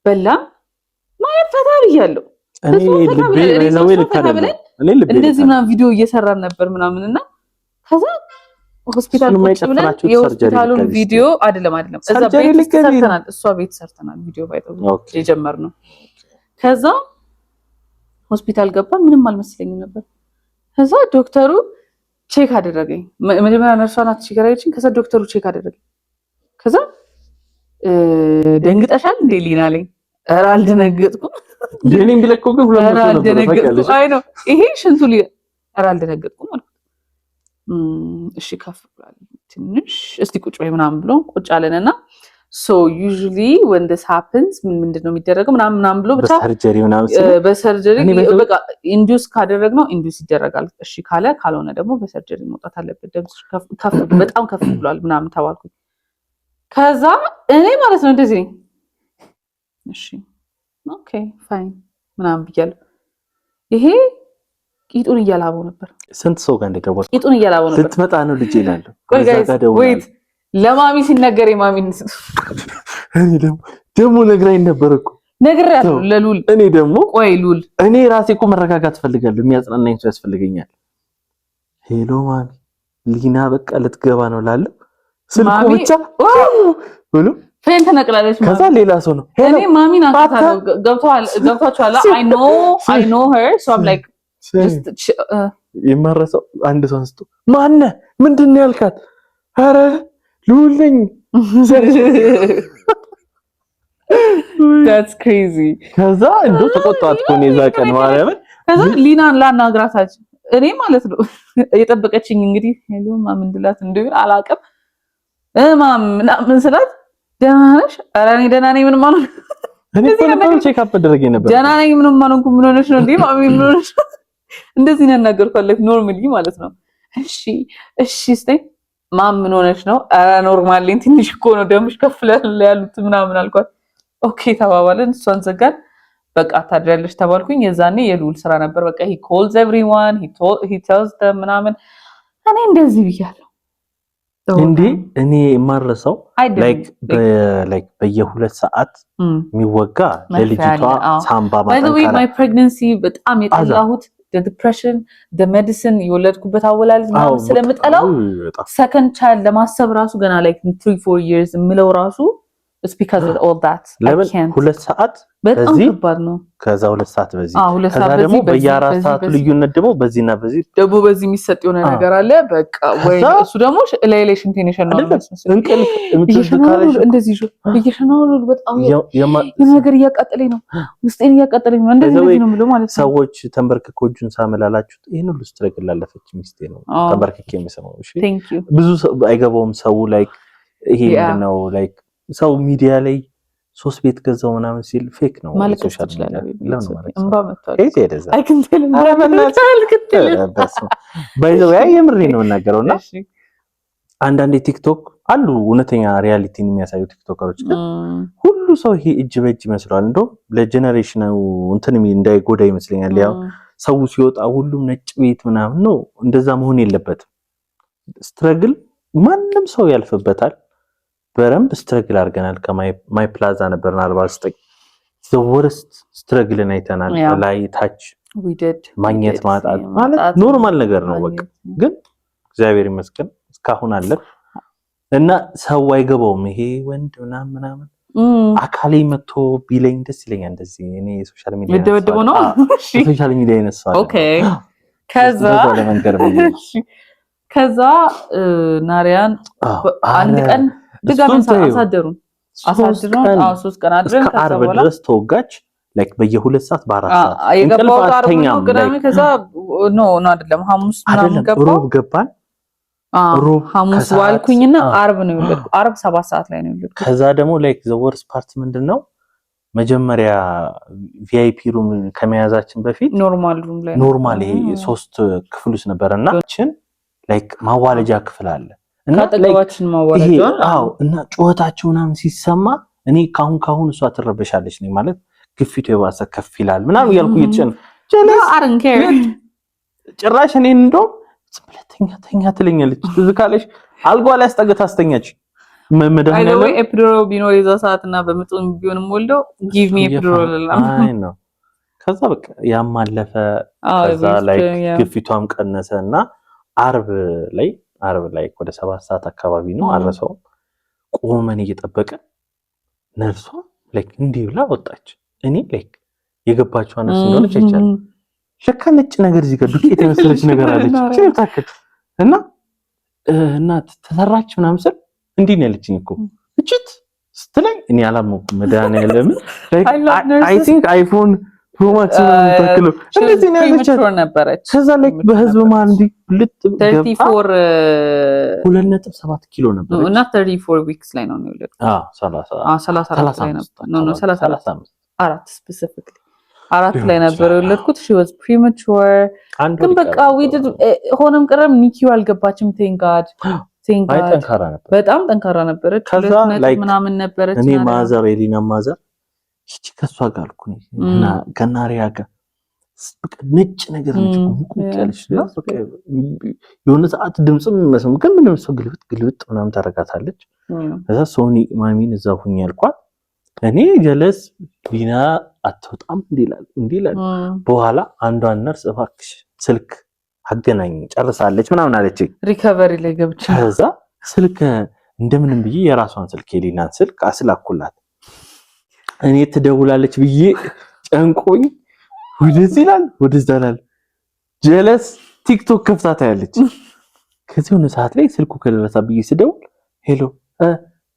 በላን። ማለት ፈታ ብያለሁ። እኔ ልቤ ልክ አይደለም። እንደዚህ ምናምን ቪዲዮ እየሰራን ነበር ምናምን እና ከዛ ሆስፒታል ቁጭ ብለን የሆስፒታሉን ቪዲዮ አይደለም አይደለም፣ እዛ ቤት ሰርተናል፣ እሷ ቤት ሰርተናል ቪዲዮ ባይተው የጀመርነው። ከዛ ሆስፒታል ገባን፣ ምንም አልመሰለኝም ነበር። ከዛ ዶክተሩ check አደረገኝ። መጀመሪያ ነርሷ ናት check አደረገችኝ። ከዛ ዶክተሩ check አደረገኝ። ከዛ ደንግጠሻል እንዴ ሊና አለኝ። ኧረ አልደነገጥኩም። እኔም ቢለኮ ግን 200 ነበር ታውቂያለሽ። አይ ነው ይሄ ሽንቱ ኧረ አልደነገጥኩም አልኩት። እሺ ከፍ ብሏል ትንሽ እስቲ ቁጭ በይ ምናምን ብሎ ቁጭ አለን እና so usually when this happens ምንድን ነው የሚደረገው ምናምን ምናምን ብሎ ብቻ በ surgery ምናምን በ surgery በቃ induce ካደረግነው induce ይደረጋል። እሺ ካለ፣ ካልሆነ ደግሞ በ surgery መውጣት አለበት። ደም ከፍ በጣም ከፍ ብሏል ምናምን ተባልኩኝ። ከዛ እኔ ማለት ነው እንደዚህ ነኝ። እሺ okay fine ምናምን ብያለሁ። ይሄ ቂጡን እያላበው ነበር። ስንት ሰው ጋር እንደገባሁ ቂጡን እያላበው ነበር። ስትመጣ ነው ልጅ ይላሉ። ቆይ guys wait፣ ለማሚ ሲነገር የማሚን እኔ ደግሞ ነግራኝ ነበር እኮ። ነግሬያለሁ ለሉል። እኔ ደግሞ ቆይ ሉል፣ እኔ ራሴ እኮ መረጋጋት ፈልጋለሁ። የሚያጽናናኝ ሰው ያስፈልገኛል። Hello ማሚ፣ ሊና በቃ ልትገባ ነው ላለው ስልኩ ብቻ ብሎ faint ነቅላለች። ከዛ ሌላ ሰው ነው። እኔ ማሚን አንስታለሁ። ገብቷል ገብቷቸዋል። I know her, so I'm like የማረሰው አንድ ሰው አንስቶ ማነህ ምንድን ነው ያልካት? ኧረ ልዑል ነኝ። That's crazy። ከዛ እንደው ተቆጣት እኮ እኔ እዛ ቀን ማርያምን። ከዛ ሊናን ላናግራታች እኔ ማለት ነው የጠበቀችኝ እንግዲህ hello mom እንድላት እንደሆነ አላውቅም። Mom ምናምን ስላት ደህና ነሽ? ኧረ እኔ ደህና ነኝ ምንም አልሆንኩም። እኔ እኮ ነበር check up አደረገኝ ነበር። ደህና ነኝ ምንም አልሆንኩም። ምን ሆነሽ ነው እንዴ ማሚ ምን ሆነሽ ነው? እንደዚህ ነው ያናገርኳት normally ማለት ነው። እሺ እሺ ስትይ mom ምን ሆነሽ ነው? ኧረ normal ነኝ ትንሽ እኮ ነው ደምሽ ከፍ ያሉት ምናምን አልኳት። Okay ተባባልን። እሷን ዘጋን። በቃ ታድሪያለሽ ተባልኩኝ። የዛኔ የልዑል ስራ ነበር። በቃ he calls everyone, he tells them ምናምን። እኔ እንደዚህ ብያለሁ። እንዴ እኔ የማረሰው like በየ2 ሰዓት የሚወጋ ለልጅቷ ሳምባ ማጠንከሪያ። My pregnancy በጣም የጠላሁት depression, medicine፣ የወለድኩበት አወላለድ ምናምን ስለምጠላው second child ለማሰብ ራሱ ገና like 3-4 years የምለው ራሱ it's because of all that። ለምን 2 ሰዓት በጣም ከባድ ነው። ከዛ 2 ሰዓት በዚህ፣ ከዛ ደግሞ በየ4 ሰዓቱ ልዩነት ደግሞ በዚህና በዚህ ደግሞ በዚህ የሚሰጥ የሆነ ነገር አለ። በቃ ወይ እሱ ደግሞ ላይ ላይ ሽንቴን የሸናው እንቅልፍ እንደዚህ እየሸናው በጣም የሆነ ነገር እያቃጠለኝ ነው፣ ውስጤን እያቃጠለኝ ነው። እንደዚህ እንደዚህ ነው የምለው ማለት ነው። ሰዎች ተንበርክኮ እጁን ሳመላላችሁት ይሄን ሁሉ struggle ላለፈች ሚስቴ ነው ተንበርክኬ የሚሰማው። እሺ ብዙ አይገባውም ሰው like ይሄ ምንድን ነው፣ like ሰው ሚዲያ ላይ ሶስት ቤት ገዛው ምናምን ሲል fake ነው። ማልቀስ ትችላለህ። እንባ መጥቷል። By the way የምሬ ነው የምናገረው እና አንዳንዴ ቲክቶክ አሉ እውነተኛ reality ን የሚያሳዩ ቲክቶከሮች፣ ግን ሁሉ ሰው ይሄ እጅ በእጅ ይመስለዋል። እንደውም ለ generation ኑ እንትን እንዳይጎዳ ይመስለኛል። ያው ሰው ሲወጣ ሁሉም ነጭ ቤት ምናምን ነው። እንደዛ መሆን የለበትም። Struggle ማንም ሰው ያልፍበታል። በረንብ struggle አድርገናል። ከማይ ፕላዛ ነበርን 49 worst struggle ን አይተናል። ላይ ታች ማግኘት ማጣት ማለት normal ነገር ነው። በቃ ግን እግዚአብሔር ይመስገን እስካሁን አለን እና ሰው አይገባውም። ይሄ ወንድ ምናምን ምናምን አካሌ መጥቶ ቢለኝ ደስ ይለኛል። እንደዚህ እኔ social media ልደበድበው ነው። Social media ይነሳል። Okay ከዛ ናሪያን አንድ ቀን ድጋሚ አሳደሩን አሳድሩን። አዎ 3 ቀን አድረን እስከ ዓርብ ድረስ ተወጋች። Like በየ2 ሰዓት በ4 ሰዓት እንቅልፍ አተኛም። ቅዳሜ ከዛ no no አይደለም ሐሙስ ምናምን ገባሁ። ሮብ ገባን። ሮብ ሐሙስ ዋልኩኝና ዓርብ ነው የወለድኩ። ዓርብ 7 ሰዓት ላይ ነው የወለድኩት። ከዛ ደግሞ like the worst part ምንድን ነው፣ መጀመሪያ VIP room ከመያዛችን በፊት Normal room ላይ Normal ይሄ ሶስት ክፍል ውስጥ ነበረና ችን like ማዋለጃ ክፍል አለ እና ከአጠገባችን ማዋለጃ አዎ። እና ጩኸታቸው ምናምን ሲሰማ እኔ ካሁን ካሁን እሷ ትረበሻለች ነኝ ማለት ግፊቱ የባሰ ከፍ ይላል ምናምን እያልኩ እየተጨነ ጭራሽ እኔን እንደውም ዝም ብለህ ተኛ ተኛ ትለኛለች። ትዝ ካለሽ አልጓ ላይ አስጠግታ አስተኛች። መድኃኒዓለም Epidural ቢኖር የዛ ሰዓት እና በምጡ ቢሆንም ወልደው give me epidural። አይ ነው። ከዛ በቃ ያም አለፈ። ከዛ like ግፊቷም ቀነሰ እና አርብ ላይ ወደ 7 ሰዓት አካባቢ ነው፣ አልረሳውም። ቆመን እየጠበቀን ነርሷ like እንዲህ ብላ ወጣች። እኔ like የገባችው ነርስ እንደሆነች አይቻልም። ለካ ነጭ ነገር እዚህ ጋር ዱቄት የመሰለች ነገር አለች ታክል እና እናት ተሰራች ምናምን ስል እንዲህ ነው ያለችኝ እኮ። እችት ስትለኝ እኔ አላመንኩም። መድኃኒዓለምን I think iPhone Pro Max ምናምን ታክለው እንደዚህ ነው ያለቻት። ነበረች። ከዛ like በህዝብ መሀል እንዲህ ልጥ ገብታ 2.7 ኪሎ ነበረች። እና 34 weeks ላይ ነው የወለድኩት። አዎ፣ 30 34 ላይ ነበር። No, 34 አራት፣ specifically 4 ላይ ነበር የወለድኩት። She was premature ግን በቃ ሆነም ቀረም NICU አልገባችም። Thank God, thank God። ጠንካራ ነበር። በጣም ጠንካራ ነበረች። ከዛ like ምናምን ነበረች። እኔ mother፣ የሊና mother ይቺ ከሷ ጋር አልኩ እና ከናሪያ ጋር ነጭ ነገር ነች ሙቁ ያለች እና የሆነ ሰዓት ድምፅም መስም ግን ምንም ሰው ግልብጥ ግልብጥ ምናምን ታደርጋታለች። ከዛ ሶኒ ማሚን እዛ ሁኝ ያልኳት እኔ ጀለስ ሊና አትወጣም እንዲህ ይላል እንዲህ ይላል። በኋላ አንዷን ነርስ እባክሽ ስልክ አገናኝ ጨርሳለች ምናምን አለች። Recovery ላይ ገብቻ ከዛ ስልክ እንደምንም ብዬ የራሷን ስልክ፣ የሊናን ስልክ አስላኩላት። እኔ ትደውላለች ብዬ ጨንቆኝ ወደዚህ ይላል ወደዛ ይላል። ጀለስ ቲክቶክ ከፍታ ታያለች። ከዚህ የሆነ ሰዓት ላይ ስልኩ ከደረሳ ብዬ ስደውል hello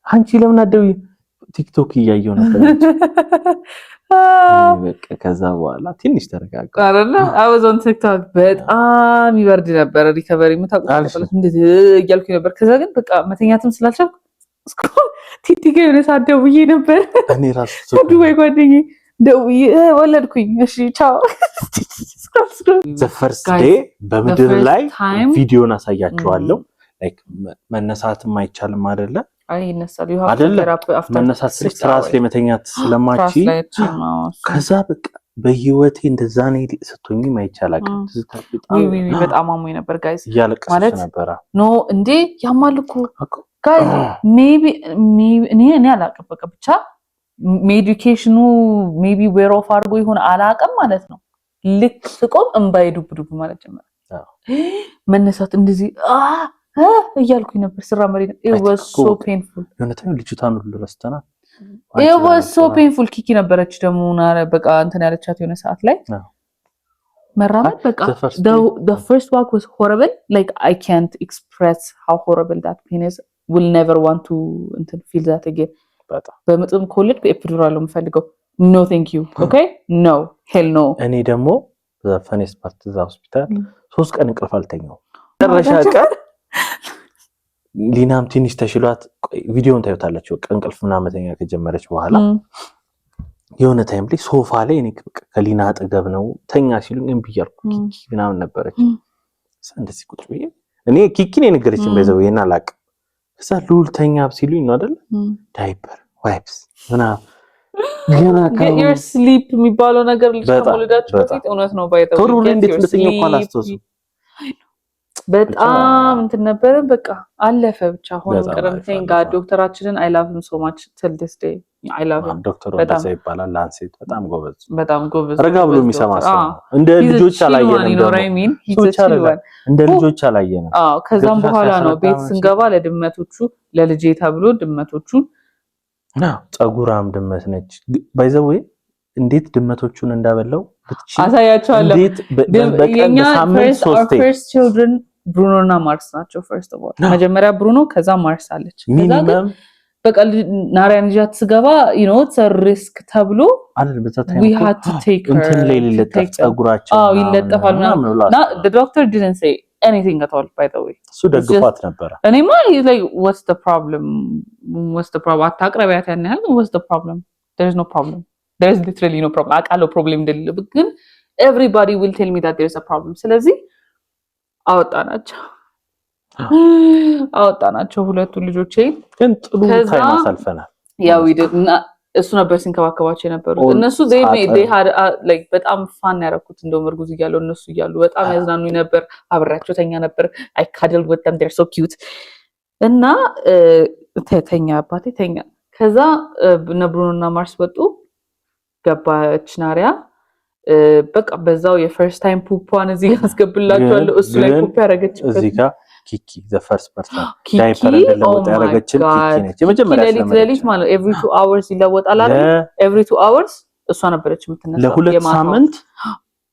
አንቺ ለምን አትደውይም? ቲክቶክ እያየሁ ነበር። በቃ ከዛ በኋላ ትንሽ ተረጋጋ። አይደለ? I was on TikTok። በጣም ይበርድ ነበረ። Recovery የምታውቁት እንደዚህ እያልኩ ነበር። ከዛ ግን በቃ መተኛትም ስላልቻልኩ ቲቲ ጋር የሆነ ሰዓት ደውዬ ነበር። እኔ ራሱ ዱባይ ጓደኛዬ ደውዬ ወለድኩኝ። እሺ ቻው። The first day በምድር ላይ ቪዲዮን አሳያችኋለሁ። Like መነሳትም አይቻልም አይደለ? ይነሳል። አይደለ? መነሳት ስልሽ ትራስ ላይ መተኛት ስለማቺ ከዛ በቃ በህይወቴ እንደዛ ነው ስትሆኝም አይቻል አቅም። በጣም አሞኝ ነበር guys። እያለቀሰች ነበረ። No እንዴ፣ ያማል እኮ guys። Maybe እኔ አላውቅም። በቃ ብቻ medication ኑ maybe wear off አድርጎ ይሆን አላውቅም ማለት ነው። ልክ ስቆም እምባዬ ዱብ ዱብ ማለት ጀመረ። መነሳት እንደዚህ እያልኩኝ ነበር ስራመድ። It was so painful። የእውነተኛው ልጅቷን ሁሉ ረስተናል። It was so painful። ኪኪ ነበረች ደግሞ በቃ እንትን ያለቻት የሆነ ሰዓት ላይ መራመድ በቃ the first walk was horrible። Like I can't express how horrible that pain is። Will never want to እንትን feel that again። በምጥም ከወለድኩ epidural ነው የምፈልገው። No, thank you, okay, no, hell no። እኔ ደግሞ funniest part እዛ ሆስፒታል 3 ቀን እንቅልፍ አልተኛሁም። መጨረሻ ቀን ሊናም ትንሽ ተሽሏት ቪዲዮን ታዩታላችሁ። በቃ እንቅልፍ ምናምን መተኛ ከጀመረች በኋላ የሆነ time ላይ ሶፋ ላይ እኔ ከሊና አጠገብ ነው ተኛ ሲሉኝ እምቢ እያልኩ ኪኪ ምናምን ነበረች። እንደዚህ ቁጭ ብዬ እኔ ኪኪን የነገረችን በዘው ይሄን አላውቅም። ከዛ ሉል ተኛ ሲሉኝ ነው አይደለ diaper wipes ምናምን ገና your sleep የሚባለው ነገር ልጅ ከመውለዳችሁ በፊት እውነት ነው። By ቶሎ ብሎ እንዴት እንደተኛሁ እኮ አላስታውስም። በጣም እንትን ነበረ። በቃ አለፈ ብቻ ሆኖ ቀረም። Thank God ዶክተራችንን I love him so much till this day። I love him። ዶክተር ወደዛ ይባላል። ላንሴት በጣም ጎበዝ፣ በጣም ጎበዝ፣ ረጋ ብሎ የሚሰማ ሰው ነው። እንደ ልጆች አላየንም፣ እንደ ልጆች አላየንም። አዎ፣ ከዛም በኋላ ነው ቤት ስንገባ ለድመቶቹ ለልጄ ተብሎ ድመቶቹን ጸጉራም ድመት ነች። By the way እንዴት ድመቶቹን እንዳበላው አሳያቸዋለሁ። እንዴት በቀን በሳምንት ሶስቴ። First children ብሩኖ እና ማርስ ናቸው። First of all መጀመሪያ ብሩኖ፣ ከዛ ማርስ አለች። ከዛ ግን በቃ ናሪያን ይዣት ስገባ it's risk ተብሎ አይደል በዛ time we had to take her እንትን ላይ ሊለጠፍ ጸጉራቸው አዎ ይለጠፋል ምናምን እና the doctor didn't say anything at all, by the way። እሱ ደግፏት ነበረ። እኔማ like what's the problem, what's the problem? አታቅረቢያት ያን ያህል፣ what's the problem? There's no problem, there's literally no problem። አውቃለሁ problem እንደሌለ ግን everybody will tell me that there's a problem። ስለዚህ አወጣናቸው አወጣናቸው ሁለቱ ልጆቼ። ግን ጥሩ time አሳልፈናል። ያው እና እሱ ነበር ሲንከባከባቸው የነበሩት። እነሱ በጣም fun ያደረኩት እንደውም እርጉዝ እያለሁ እነሱ እያሉ በጣም ያዝናኑኝ ነበር። አብሬያቸው ተኛ ነበር። I cuddle with them, they're so cute። እና ተኛ አባቴ ተኛ። ከዛ እነ ብሩኖ እና ማርስ ወጡ። ገባች ናሪያ። በቃ በዛው የ first time poop ዋን እዚህ ጋር አስገብላችኋለሁ። እሱ ላይ poop ያደረገችበት እዚህ ጋር ኪኪ the first person diaper እንደለወጠ ያደረገችን ኪኪ ነች። የመጀመሪያ ሌሊት ሌሊት ማለት every 2 hours ይለወጣል አይደል? Every 2 hours እሷ ነበረች የምትነሳው። ለ2 ሳምንት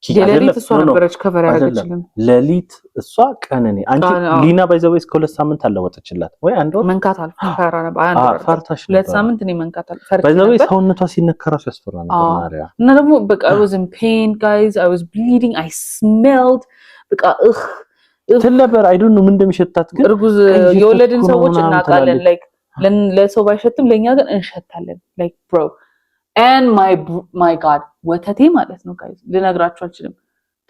የሌሊት እሷ ነበረች cover ያደረገችልን። ሌሊት እሷ፣ ቀን እኔ። አንቺ ሊና by the way እስከ 2 ሳምንት አለወጠችላት ወይ አንድ ወር መንካት አልፈራ ነበር። ፈርታሽ 2 ሳምንት እኔ መንካት አልፈርቼ By the way ሰውነቷ ሲነካ ራሱ ያስፈራ ነበር ማሪያ። እና ደግሞ በቃ I was in pain, guys. I was bleeding. I smelled በቃ እህ ትል ነበር። I don't know ምን እንደሚሸታት ግን እርጉዝ የወለድን ሰዎች እናውቃለን። Like ለሰው ባይሸትም ለእኛ ግን እንሸታለን። Like, bro, and my God, ወተቴ ማለት ነው guys፣ ልነግራችሁ አልችልም።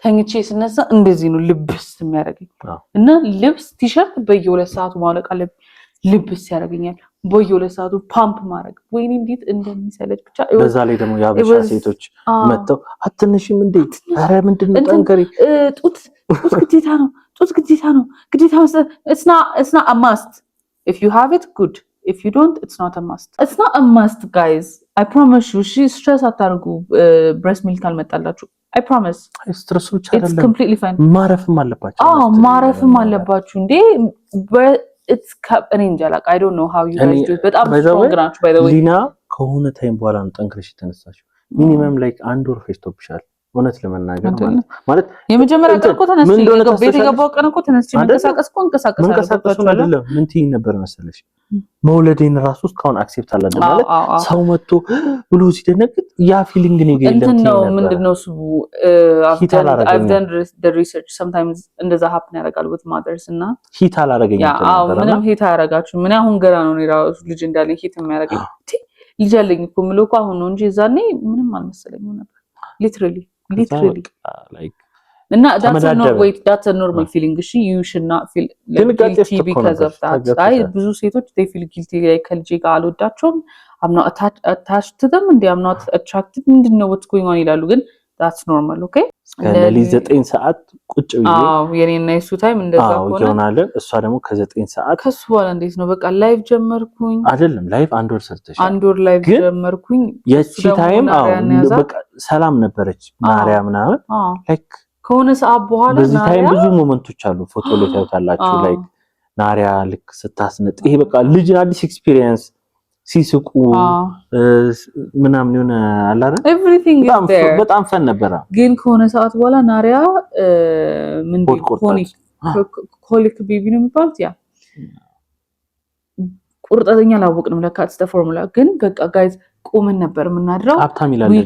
ተኝቼ ስነሳ እንደዚህ ነው ልብስ የሚያደርገኝ እና ልብስ ቲሸርት በየ2 ሰዓቱ ማውለቅ አለብኝ። ልብስ ያደርገኛል። በየ2 ሰዓቱ ፓምፕ ማድረግ፣ ወይኔ እንዴት እንደሚሰለች ብቻ። በዛ ላይ ደግሞ የአበሻ ሴቶች መጥተው አትነሽም እንዴ? ኧረ ምንድን ነው ጠንከሪ። ጡት ጡት ግዴታ ነው፣ ጡት ግዴታ ነው፣ ግዴታ it's not a must. If you have it, good. If you don't, it's not a must. It's not a must, guys, I promise you. እሺ stress አታርጉ። Breast milk አልመጣላችሁ፣ I promise. Stress ኡ ብቻ it's አይደለም፣ completely fine. ማረፍም አለባቸው። አዎ ማረፍም አለባችሁ እንዴ። እኔ እንጃ አላውቅም። I don't know how you guys do it። በጣም strong ናችሁ by the way. ሊና ከሆነ time በኋላ ነው ጠንክረሽ የተነሳሽው። Minimum like አንድ ወር ፈጅቶብሻል። እውነት ለመናገር ማለት የመጀመሪያ ቀን እኮ ተነስቼ ቤት የገባው ቀን እኮ ተነስቼ መንቀሳቀስ እኮ እንቀሳቀሳለሁ። መንቀሳቀሱን አይደለም፣ ምን ትይኝ ነበር መሰለሽ? መውለዴን ራሱ እስካሁን accept አላደረግም ማለት ሰው መጥቶ ብሎ ሲደነግጥ ያ feeling እኔ ጋር የለም። እንትን ነው፣ ምንድን ነው እሱ፣ I've done the research. Sometimes እንደዛ happen ያደርጋል with mothers እና Hit አላደረገኝም። አዎ ምንም hit አያደርጋችሁም። ምን አሁን ገና ነው እኔ ራሱ ልጅ እንዳለኝ hit የሚያደርገኝ። ልጅ አለኝ እኮ የምለው እኮ አሁን ነው እንጂ የዛኔ ምንም አልመሰለኝም ነበር literally, literally. እና that's a normal feeling. እሺ you should not feel guilty because of that. አይ ብዙ ሴቶች they feel guilty, like ከልጄ ጋር አልወዳቸውም፣ I'm not attached to them እንዴ፣ I'm not attracted፣ ምንድን ነው፣ what's going on ይላሉ። ግን that's normal, okay? ሌሊት 9 ሰዓት ቁጭ ብዬ አዎ የኔና የሱ time እንደዛ ሆነ ይሆናለን። እሷ ደግሞ ከ9 ሰዓት ከሱ በኋላ እንዴት ነው በቃ live ጀመርኩኝ። አይደለም፣ live አንድ ወር ሰርተሻል። አንድ ወር live ጀመርኩኝ። የቺ time አዎ በቃ ሰላም ነበረች ማርያም ምናምን like ከሆነ ሰዓት በኋላ በዚህ time ብዙ moment ኦች አሉ፣ ፎቶ ላይ ታዩታላችሁ። Like ናሪያ ልክ ስታስነጥ ይሄ በቃ ልጅን አዲስ experience ሲስቁ ምናምን የሆነ አለ አይደል? Everything is there. በጣም fun ነበረ። ግን ከሆነ ሰዓት በኋላ ናሪያ ምንድን colic baby ነው የሚባሉት፣ ያ ቁርጠተኛ አላወቅንም ለካ it's formula። ግን በቃ guys ቆመን ነበር የምናድረው። ሀብታም ይላል። We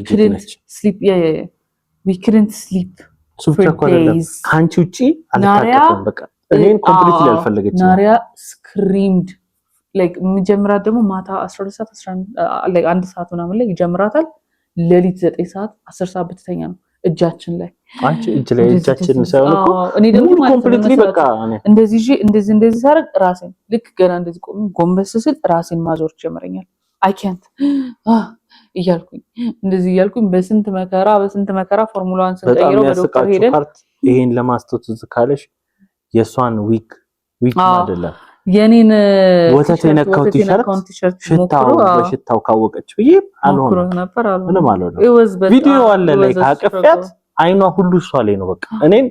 couldn't sleep. እሱ ብቻ እኮ አይደለም፣ ከአንቺ ውጪ አልታቀፍም። በቃ እኔን completely አልፈለገችም። ናሪያ screamed. Like የሚጀምራት ደግሞ ማታ 12 ሰዓት፣ 1 ሰዓት ምናምን ላይ ይጀምራታል። ሌሊት 9 ሰዓት፣ 10 ሰዓት ብትተኛ ነው እጃችን ላይ። አንቺ እጅ ላይ እጃችን ሳይሆን እኮ እኔ ደግሞ completely በቃ እንደዚህ ይዤ እንደዚህ እንደዚህ ሳደርግ ራሴን ልክ ገና እንደዚህ ቆሜ ጎንበስ ስል ራሴን ማዞር ጀመረኛል። አይ ካንት እያልኩኝ እንደዚህ እያልኩኝ በስንት መከራ በስንት መከራ ፎርሙላዋን ስንቀይረው በዶክተር ሄደን part ይሄን ለማስታወስ ትዝ ካለሽ የእሷን week week አይደለም የኔን ወተት የነካው ቲሸርት ሽታው በሽታው ካወቀች ብዬ አልሆነም ነበር። ምንም አልሆነም። ቪዲዮ አለ ላይ ካቀፊያት አይኗ ሁሉ እሷ ላይ ነው። በቃ እኔን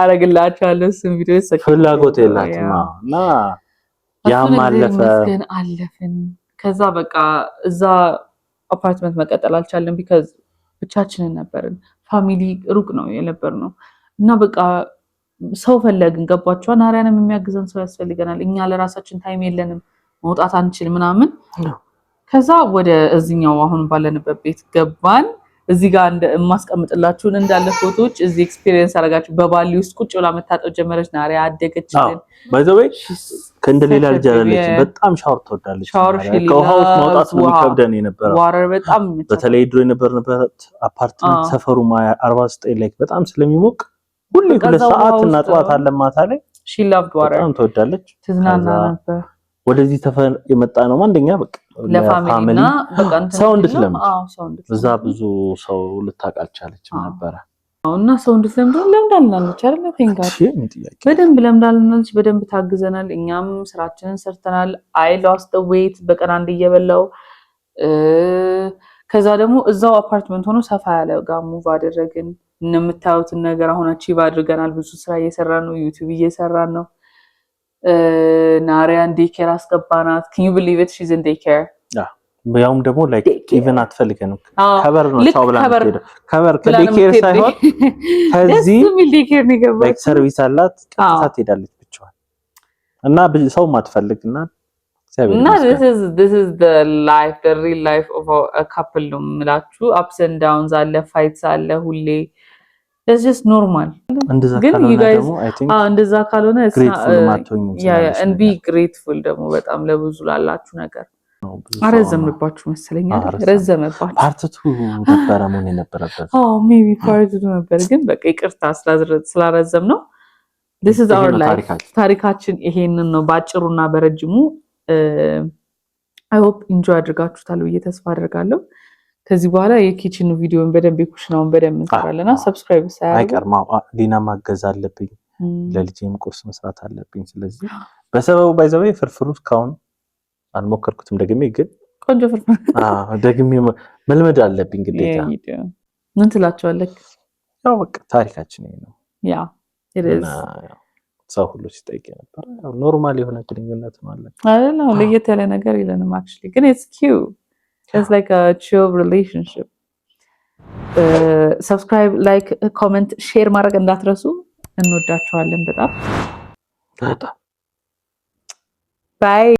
አረግላቸዋለሁ። እሱን ቪዲዮ ፍላጎት የላትም እና ያም አለፈ። አለፍን። ከዛ በቃ እዛ አፓርትመንት መቀጠል አልቻለም። Because ብቻችንን ነበርን። Family ሩቅ ነው የነበር ነው እና በቃ ሰው ፈለግን። ገባችኋ? ናሪያንም የሚያግዘን ሰው ያስፈልገናል። እኛ ለራሳችን time የለንም፣ መውጣት አንችል ምናምን። ከዛ ወደ እዚኛው አሁን ባለንበት ቤት ገባን። እዚህ ጋር የማስቀምጥላችሁን እንዳለ ፎቶዎች እዚህ experience አደረጋችሁ። በባሊ ውስጥ ቁጭ ብላ መታጠብ ጀመረች። ናሪያ አደገችልን። By the way ከእንደ ሌላ ልጅ አይደለችም። በጣም ሻወር ትወዳለች። ከውሃ ውስጥ ማውጣት ነው የሚከብደን የነበረው። Water በጣም በተለይ ድሮ የነበርንበት አፓርትመንት ሰፈሩ 49 ላይ በጣም ስለሚሞቅ ሁሌ 2 ሰዓት እናጥባታለን ማታ ላይ። She loved water. በጣም ትወዳለች። ትዝናና ነበር። ወደዚህ ሰፈር የመጣ ነው አንደኛ በቃ ለ family እና በቃ ሰው እንድትለምድ፣ እዛ ብዙ ሰው ልታውቅ አልቻለችም ነበረ። እና ሰው እንድትለምድ ለምዳልናለች አይደለ? Thank God. እሺ፣ ምን ጥያቄ? በደንብ ለምዳልናለች። በደንብ ታግዘናል። እኛም ስራችንን ሰርተናል። I lost weight በቀን አንድ እየበላው። ከዛ ደግሞ እዛው አፓርትመንት ሆኖ ሰፋ ያለ ጋር move አደረግን። እንደምታዩትን ነገር አሁን achieve አድርገናል። ብዙ ስራ እየሰራን ነው። YouTube እየሰራን ነው። ናሪያን daycare አስገባናት። Can you believe it? She's in daycare. ያውም ደግሞ like even አትፈልገንም፣ ከበር ነው ልክ ቻው ብላ ከበር የምትሄደው። ከበር ብላ ነው ከ daycare የምትሄድ። ሳይሆን ደስ ከዚህ የሚል daycare ነው like የገባችው። Service አላት፣ ቀጥታ ትሄዳለች ብቻዋን እና ሰው ማትፈልግ እና እግዚአብሔር እና ይመስገን። this is the life, the real life of a couple ነው የምላችሁ። Ups and downs አለ፣ fights አለ ሁሌ። It's just normal. እንደዛ ግን ካልሆነ you guys ደግሞ I think እንደዛ ካልሆነ it's not, grateful ማትሆኝም yeah, ስላለሽ and be ነገር grateful ደግሞ በጣም ለብዙ ላላችሁ ነገር። ነው። ብዙ ሰው አረዘምንባችሁ መሰለኝ አይደል? አረዘም። ረዘመባችሁ። Part two ነበረ መሆን የነበረበት። አዎ፣ maybe part two ነበር፣ ግን በቃ ይቅርታ ስላረዘም ነው። This is ይሄ our ነው life. ታሪካችን። ታሪካችን ይሄንን ነው በአጭሩና በረጅሙ። I hope enjoy አድርጋችሁታል ብዬ ተስፋ አድርጋለሁ። ከዚህ በኋላ የ kitchen ቪዲዮን በደንብ፣ የኩሽናውን በደንብ እንሰራለና subscribe ሳያደርጉ አይቀርም። አዎ፣ ሊና ማገዝ አለብኝ፣ ለልጄም ቁርስ መስራት አለብኝ። ስለዚህ በሰበቡ by the way ፍርፍሩ እስካሁን አልሞከርኩትም ደግሜ፣ ግን ቆንጆ ፍርፍር። አዎ፣ ደግሜ መልመድ አለብኝ ግዴታ። ምን ትላቸዋለህ? ያው በቃ ታሪካችን ይሄ ነው። Yeah, it is. እና ያው ሰው ሁሉ ሲጠይቅ የነበረ ያው normal የሆነ ግንኙነት ነው አለ። አይደል? ለየት ያለ ነገር የለንም actually፣ ግን it's cute. It's like a chill relationship. Subscribe፣ like፣ comment፣ share ማድረግ እንዳትረሱ። እንወዳችኋለን በጣም። በጣም። Bye.